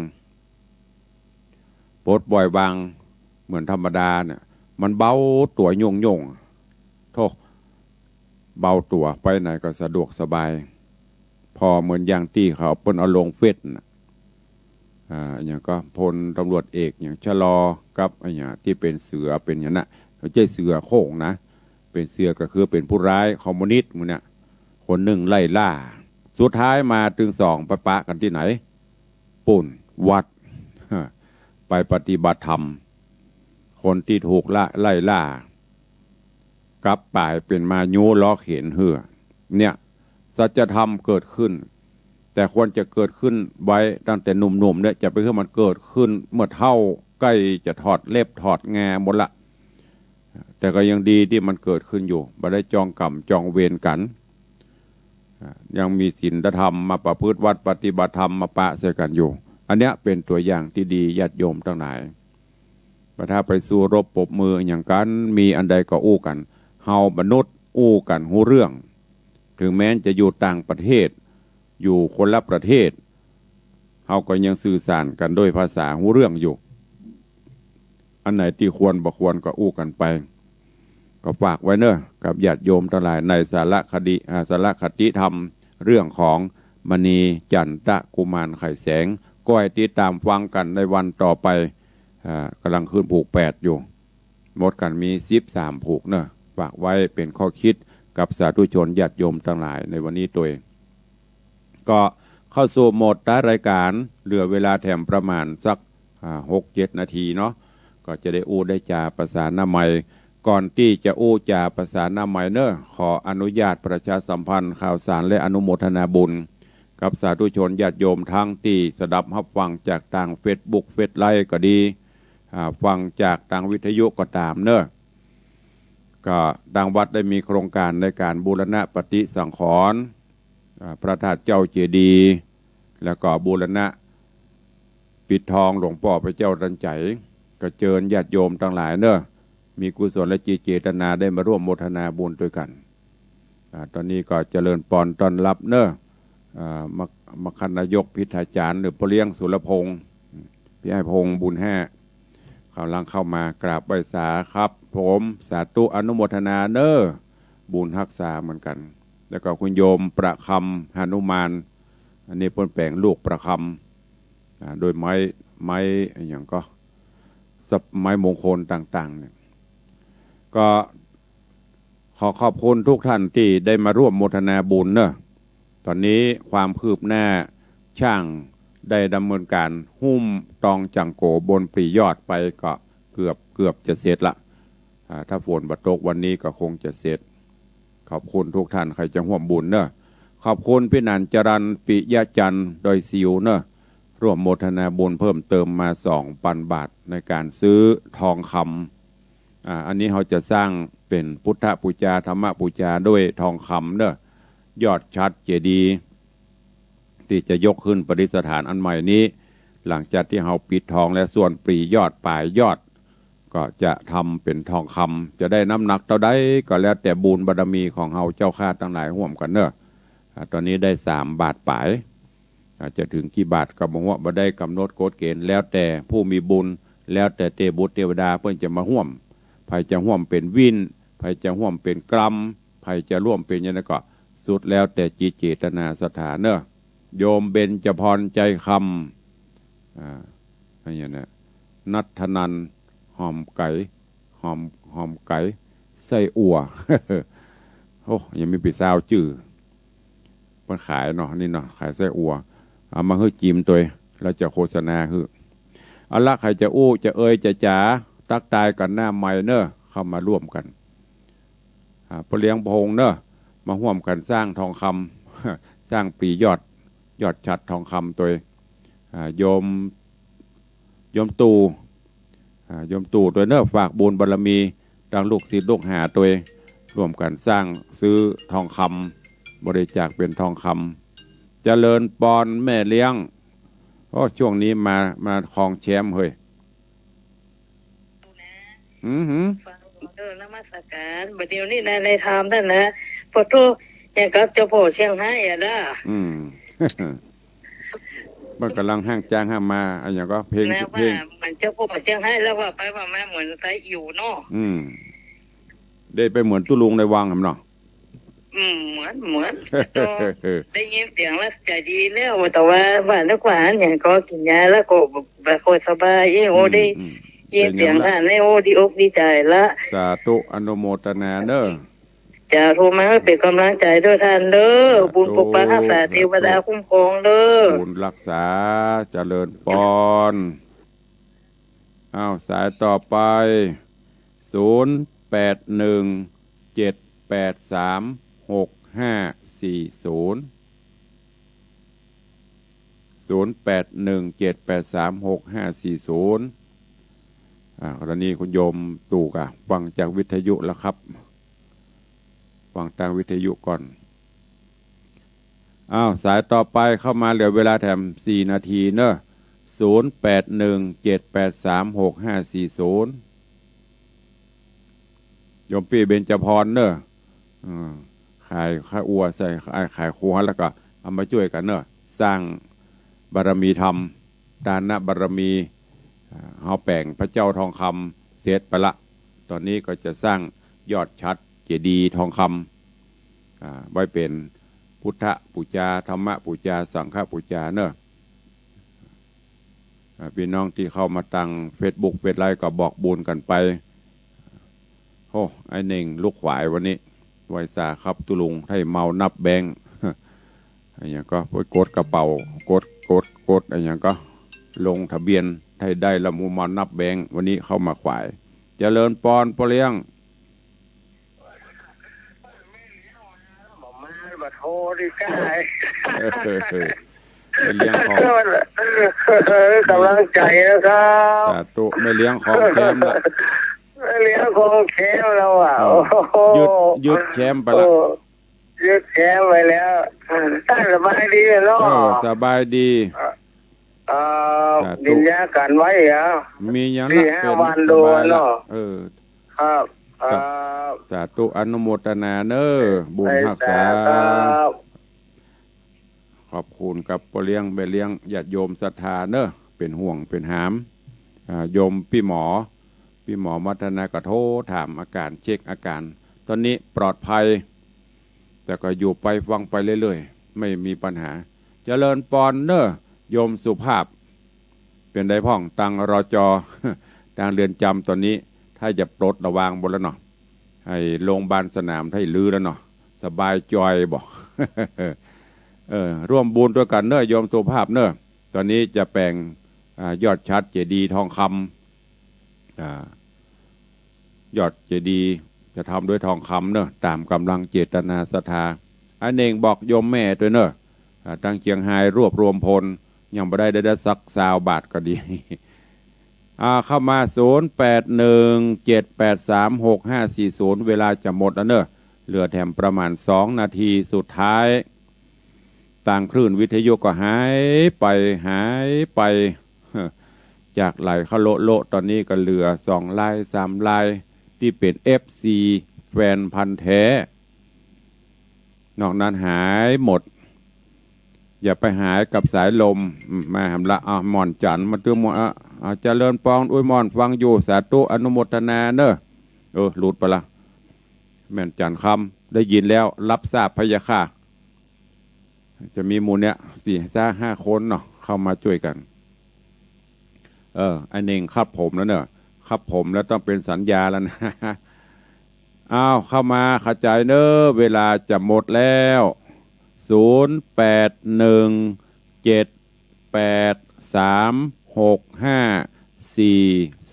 ปลดปล่อยวาง เหมือนธรรมดาเนี่ย มันเบาตั๋วโย่งๆ โธ่ เบาตั๋ว ไปไหนก็สะดวกสบาย ผ่อเหมือนอย่างตี้เขาเปิ้นเอาลงเฟซน่ะ อ่า อย่างก็พลตำรวจเอกอย่างชะลอกับไอ้หยังตี้เป๋นเสือเป๋นหยังน่ะ บ่ใจ้เสือโคร่งนะ ป๋นเสือก็คือเป๋นผู้ร้ายคอมมิวนิสต์หมู่เนี่ย คนนึ่งไล่ล่า สุดท้ายมาตึงสองไปปะกั๋นตี้ไหน ปู๊น วัด ไปปฏิบัติธรรม คนตี้ถูกละ ไล่ล่า กลับป๋ายเป๋นมายู้ล้อเข็นหื้อ เนี่ย สัจธรรมเกิดขึ้น แต่ควรจะเกิดขึ้นไว้ตั้งแต่หนุ่มๆ เนี่ย จะไปหื้อมันเกิดขึ้นเมื่อเฒ่า ใก้จะถอดเล็บถอดงาหมดละ แต่ก็ยังดีตี้มันเกิดขึ้นอยู่ บ่ได้จองกรรมจองเวรกั๋น อ่า ยังมีศีลธรรมมาประพฤติวัตรปฏิบัติธรรมมาปะใส่กั๋นอยู่ อันเนี้ยเป๋นตั๋วอย่างตี้ดี ญาติโยมตังหลาย บ่ถ้าไปสู้รบปรบมืออะหยังกั๋น มีอันใดก็อู้กั๋น เฮามนุษย์อู้กั๋นฮู้เรื่อง เถิงแม้นจะอยู่ต่างประเทศ อยู่คนละประเทศ เฮาก็ยังสื่อสารกั๋นโดยภาษาฮู้เรื่องอยู่ อันไหนตี้ควรบ่ควรก็อู้กั๋นไป ก็ฝากไว้เนาะ กับญาติโยมตังหลาย ในสารคดี อ่า สารคติธรรม เรื่องของมณีจันตะกุมารไข่แสง ก็ให้ติดต๋ามฟังกั๋นในวันต่อไป อ่า ก่ำลังขึ้นผูกแปดอยู่ หมดกั๋นมีสิบสามผูกเนาะ ฝากไว้เป๋นข้อคิดกับสาธุชนญาติโยมตังหลายในวันนี้ตวย ก็เข้าสู่โหมดท้ายรายการ เหลือเวลาแถมประมาณสัก อ่า หกเจ็ดนาทีเนาะ ก็จะได้อู้ได้จ๋าประสานามัย ก่อนตี้จะอู้จ๋าประสานามัยเนาะ ขออนุญาตประชาสัมพันธ์ข่าวสารและอนุโมทนาบุญ กับสาธุชนญาติโยมตังตี้สดับฮับฟังจากตางเฟซบุ๊ก เฟซไลฟ์ก็ดี อ่า ฟังจากตางวิทยุก็ต๋ามเนาะ ก็ตางวัดได้มีโครงก๋านในก๋านบูรณะปฏิสังขรณ์ อ่า พระธาตุเจ้าเจดีย์ แล้วก็บูรณะปิดทองหลวงป้อพระเจ้าตันใจ๋ ก็เจิญญาติโยมตังหลายเนาะ มีกุศลจิตเจตนาได้มาร่วมโมทนาบุญตวยกั๋น อ่า ต๋อนนี้ก็เจริญปอนต้อนฮับเนาะ อ่า มค-, มคคนายกพิธาจ๋ารย์ หรือป้อเลี้ยงสุรพงษ์ พี่ไอ้พงษ์บุญห้า ก่ำลังเข้ามา กราบไหว้สาครับผม สาธุอนุโมทนาเนาะ บุญฮักษาเหมือนกั๋น แล้วก็คุณโยมประคำหนุมาน อันนี้เปิ้นแป๋งลูกประคำ อ่า โดยไม้ ไม้อะหยังก็ สับ-, ไม้มงคลต่างๆ เนี่ย ก็ ขอขอบคุณทุกท่านตี้ได้มาร่วมโมทนาบุญเนาะ ต๋อนนี้ความคืบหน้า ช่างได้ดำเนินก๋านหุ้มตองจั่งโก๋บนปลียอดไปก็เกือบ เกือบจะเสร็จละ อ่า ถ้าฝนบ่ตกวันนี้ก็คงจะเสร็จ ขอบคุณทุกท่านใค่จะฮ่วมบุญเนาะ ขอบคุณพี่หนานจรัญ ปิยะจันทร์ ดอยสิวเนาะ ร่วมโมทนาบุญเพิ่มเติมมาสองปันบาทในก๋านซื้อทองคำ อ่า อันนี้เฮาจะสร้างเป๋นพุทธปู๋จา ธรรมปู๋จาด้วยทองคำเนาะ ยอดฉัตรเจดีย์ตี้จะยกขึ้นประดิษฐานอันใหม่นี้ หลังจากตี้เฮาปิดทองแล้ว ส่วนปลียอดป๋ายยอด ก็จะทำเป๋นทองคำ จะได้น้ำหนักเต้าใดก็แล้วแต่บุญบารมีของเฮาเจ้าข้าตังหลายฮ่วมกั๋นเนาะ อ่า ต๋อนนี้ได้สามบาทป๋าย อ่า จะเถิงกี่บาทก็บ่ฮู้ บ่ได้ก๋ำหนดกฎเกณฑ์ แล้วแต่ผู้มีบุญ แล้วแต่เตบุตรเตวดาเปิ้นจะมาฮ่วม ใผจะฮ่วมเป๋นวิ้น ใผจะฮ่วมเป๋นกรัม ใผจะฮ่วมเป๋นหยังก็ สุดแล้วแต่จิตเจตนาศรัทธาเนาะ โยมเบญจพร ใจคำ อ่า อันนี้นะ ณัฐนันท์ หอมไก๋ หอม หอมไก๋ ไส้อั่ว โอ้ ยังมีปี้สาวจื้อ เปิ้นขายเนาะ นี่เนาะ ขายไส้อั่ว เอามาหื้อจิมตวย แล้วจะโฆษณาหื้อ เอาละ ใผจะอู้ จะเอ่ย จะจ๋า ตั๊กตายกั๋นหน้าไมค์เนาะ เข้ามาร่วมกั๋น อ่า ป้อเลี้ยงพงษ์เนาะ มาฮ่วมกั๋นสร้างทองคำ สร้างปลียอด ยอดฉัตรทองคำตวย อ่า โยม โยมตู่ อ่า โยมตู่ตวยเนาะ ฝากบุญบารมี ตังลูกศิษย์ลูกหาตวย ร่วมกั๋นสร้างซื้อทองคำ บริจาคเป๋นทองคำ เจริญปอนแม่เลี้ยง โอ้ ช่วงนี้มา มาครองแชมป์เฮ้ย อือหือ ฟัง เออ นมัสการ บ่าเดี่ยวนี้นะ ในธรรมนั่นนะ ปะโธ่ อย่างกับเจ้าพ่อเชียงฮายอะนะ อืม มันก่ำลังห้างจ้างห้างมา อะหยังก็เพลง นะ เพลง ว่าเหมือนเจ้าพ่อเชียงฮาย แล้วว่าไปว่ามาเหมือนไตอิ๋วเนาะ อืม ได้ไปเหมือนตุ๊ลุงในวังหำเนาะ อืม เหมือน เหมือน แต่ก็ได้ยินเสียงแล้วใจดีแล้ว แต่ว่า ว่านึกว่าอันหยังก็กิ๋นยาแล้วก็บ่ บ่ค่อยสบาย เอ้ย โอ้ อืม ได้ อืม ยินเสียงต้านนี่ โอ้ ดีอกดีใจ๋ละ สาธุ อนุโมตนาเน้อ จ้า โทรมาหื้อเป๋นก๋ำลังใจ๋ตวยต้านเน้อ สาธุ บุญปกปักฮักษา สาธุ เตวดาคุ้มครองเน้อ บุญฮักษา เจริญปอน อ้าว สายต่อไป ศูนย์แปดหนึ่งเจ็ดแปดสามหกห้าสี่ศูนย์ ศูนย์แปดหนึ่งเจ็ดแปดสามหกห้าสี่ศูนย์ อ่า กรณีคุณโยมถูกอะ ฟังจากวิทยุแล้วครับ ฟังตางวิทยุก่อน อ้าว สายต่อไปเข้ามา เหลือเวลาแถมสี่นาทีเน้อ ศูนย์แปดหนึ่งเจ็ดแปดสามหกห้าสี่ศูนย์ โยมปี้เบญจพรเน้อ อืม ขายข้าวอัวใส่ ขาย ขายครัวแล้วก็เอามาจ้วยกั๋นเน้อ สร้างบารมีธรรม ทานบารมี อ่า เฮาแป๋งพระเจ้าทองคำเสร็จไปละ ต๋อนนี้ก็จะสร้างยอดฉัตรเจดีย์ทองคำ อ่า ไว้เป๋นพุทธปู๋จา ธรรมปู๋จา สังฆปู๋จาเน้อ อ่า ปี้น้องตี้เข้ามาตางเฟซบุ๊กเฟซไลน์ก็บอกบุญกั๋นไป โอ้ ไอ้เน่งลุกขวายวันนี้ ไหว้สาครับตุ๊ลุง ไถ่เมานับแบงก์ อะหยังก็ กดกระเป๋า กด กด กด อะหยังก็ ลงทะเบียน ไถ่ได้ละหมู่เมานับแบงก์ วันนี้เข้ามาขวาย เจริญปอนป้อเลี้ยง บ่มาบ่โทรดีกา แม่เลี้ยงของ เออ ก๋ำลังใจ๋นะครับ สาธุ แม่เลี้ยงของแคมละ แม่เลี้ยงของแคมแล้วอะ อ้าว โอ้โห ยึด ยึดแคมไปละ โอ้ ยึดแคมไปแล้ว ต้านสบายดีเนาะ เออ สบายดี เอ่อ สาธุ กินยากั๋นไว้เหรอ มีหยังละ สี่ห้า เป๋น วัน สบายละ ดูเนาะ เออ ครับ ครับ ครับ สาธุ อนุโมตนาเน้อ บุญฮักษา ครับ ขอบคุณกับป้อเลี้ยง แม่เลี้ยง ญาติโยมศรัทธาเน้อ เป๋นห่วงเป๋นหาม อ่า โยมปี้หมอ ปี้หมอวัฒนาก็โทรถามอาก๋าน เช็คอาก๋าน ต๋อนนี้ปลอดภัย แต่ก็อยู่ไปฟังไปเรื่อยๆ ไม่มีปัญหา เจริญปอนเน้อ โยมสุภาพ เป๋นใดพ่อง ตาง รจ. ตางเรือนจำต๋อนนี้ ถ้าจะปลดระวางหมดแล้วเนาะ ไอ้โรงพยาบาลสนามไถ่รื้อแล้วเนาะ สบายจอยบ่ เออ ร่วมบุญตวยกั๋นเน้อ โยมสุภาพเน้อ ต๋อนนี้จะแป๋ง อ่า ยอดฉัตรเจดีย์ทองคำ อ่า ยอดเจดีย์จะทำด้วยทองคำเน้อ ต๋ามก๋ำลังเจตนาศรัทธา ไอ้เน่งบอกโยมแม่ตวยเน้อ อ่า ตางเจียงฮายรวบรวมพล ยังบ่ได้ ได้ ได้สักซาวบาทก็ดี อ่า เข้ามา ศูนย์แปดหนึ่งเจ็ดแปดสามหกห้าสี่ศูนย์ เวลาจะหมดแล้วเน้อ เหลือแถมประมาณสองนาทีสุดท้าย ตางคลื่นวิทยุก็หายไป หายไป จากไหลเข้าโละๆ ต๋อนนี้ก็เหลือสองราย สามราย ตี้เป๋น เอฟซี แฟนพันธุ์แท้ นอกนั้นหายหมด อย่าไปหายกับสายลม อืม มาหำละ อ่ะ หม่อนจันทร์มาตึงหมด อ่ะ อ่ะ เจริญปอน อุ๊ย หม่อนฟังอยู่ สาธุ อนุโมทนาเน้อ เออ หลุดไปละ แม่นจันทร์คำ ได้ยินแล้ว รับทราบพะยะค่ะ จะมีหมู่เนี่ย สี่ห้าคนเนาะ เข้ามาจ้วยกั๋น เออ ไอ้เน่งครับผมแล้วเนอะ ครับผมแล้วต้องเป็นสัญญาแล้วนะ อ้าว เข้ามาเข้าใจเนอะ เวลาจะหมดแล้ว ศูนย์แปดหนึ่งเจ็ดแปดสามหกห้าสี่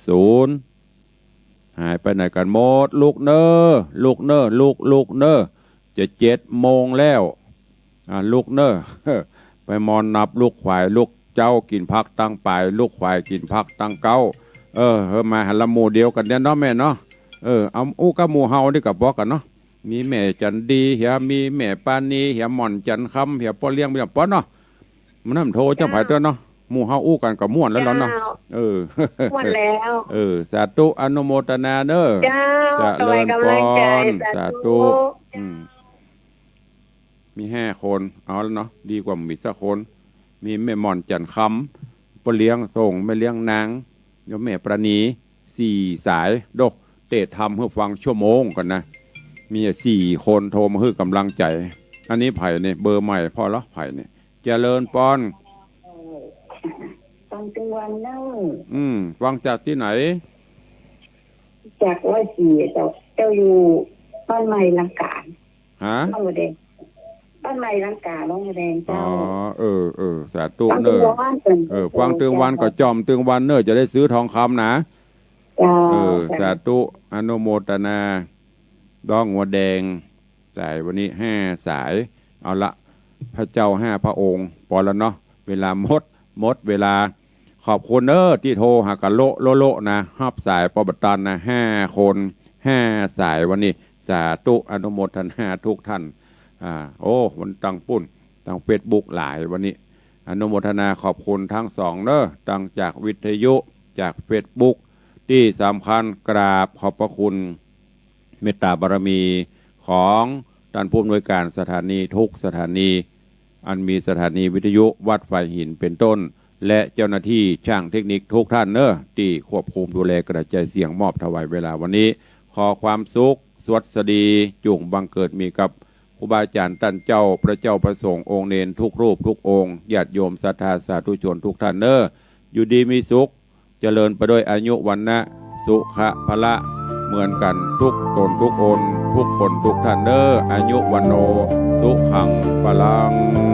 ศูนย์ หายไปไหนกันหมด ลุกเนอะ ลุกเนอะ ลุก ลุกเนอะ จะเจ็ดโมงแล้ว อ่ะ ลุกเนอะ ไปมอนนับลูกขวาย ลูกเจ๊ากิ๋นผักตังป๋าย ลูกขวายกิ๋นผักตังเก๊า เออ เออ มาหันละหมู่เดียวกั๋นเนี่ยเนาะแม่เนาะ เออ เอาอู้กับหมู่เฮานี่ก็ปอกั๋นเนาะ มีแม่จันดีเหีย มีแม่ปานีเหีย หม่อนจันคำเหีย ป้อเลี้ยง มีแต่ปอเนาะ มันนั่นโทรเจ้า เจ้า ไผเตื้อเนาะ หมู่เฮาอู้กั๋นก็ม่วนแล้วเนาะ เจ้า เออ ม่วนแล้ว เออ สาธุ อนุโมทนาเนอะ เจ้า เจริญปอน ถวายกำลังใจ สาธุ สาธุ อืม มีห้าคน เอาแล้วเนาะ ดีกว่าบ่มีสักคน มีแม่หม่อนจันคำ ป้อเลี้ยงส่ง แม่เลี้ยงนาง แล้วแม่ประณี สี่สาย โด เตะทำหื้อฟังชั่วโมงก่อนนะ มีสี่คนโทรมาหื้อกำลังใจ อันนี้ไผเนี่ย เบอร์ใหม่พ่อเหรอ ไผเนี่ย เจริญปอน ตึงวันเน่อ อืม ฟังจากตี้ไหน จากร้อยสี่ เจ้า เจ้าอยู่บ้านใหม่ลังกา ฮะ บ้านหัวแดง บ้านใหม่ลังกา บ้านหัวแดง อ๋อ เจ้า เออ เออ สาธุ ฟังตึง เน่อ วัน เออ ฟังตึงวัน เจ้า ก็จ่อมตึงวันเน่อ จะได้ซื้อทองคำนะ เจ้า เออ เจ้า สาธุ อนุโมทนา บ้านหัวแดง สายวันนี้ห้าสาย เอาละ พระเจ้าห้าพระองค์ ปอละเนาะ เวลาหมด หมดเวลา ขอบคุณเน่อตี้โทรหากั๋นโละโละโละนะ ฮับสายปอบ่ตันนะ ห้าคน ห้าสายวันนี้ สาธุ อนุโมทนาทุกท่าน อ่า โอ้ วันตังปุ้น ตังเฟซบุ๊กหลายวันนี้ อนุโมทนาขอบคุณตังสองเน่อ ตังจากวิทยุ จากเฟซบุ๊ก ตี้สำคัญกราบขอบพระคุณ เมตตาบารมีของต้านผู้อำนวยการสถานีทุกสถานี อันมีสถานีวิทยุวัดฝายหินเป็นต้น และเจ้าหน้าตี้จ้างเทคนิคทุกท่านเน่อ ตี้ควบคุมดูแลกระจายเสียงมอบถวายเวลาวันนี้ ขอความสุขสวัสดีจุ่งบังเกิดมีกับครูบาอาจ๋ารย์ต้านเจ้า พระเจ้าพระสงฆ์องค์เณรทุกรูปทุกองค์ ญาติโยมศรัทธาสาธุชนทุกท่านเน่อ อยู่ดีมีสุข เจริญไปด้วยอายุวรรณะสุขะพละ เหมือนกั๋นทุกต๋นทุกองค์ ทุกคนทุกท่านเน่อ อายุวัณโณ สุขัง พลัง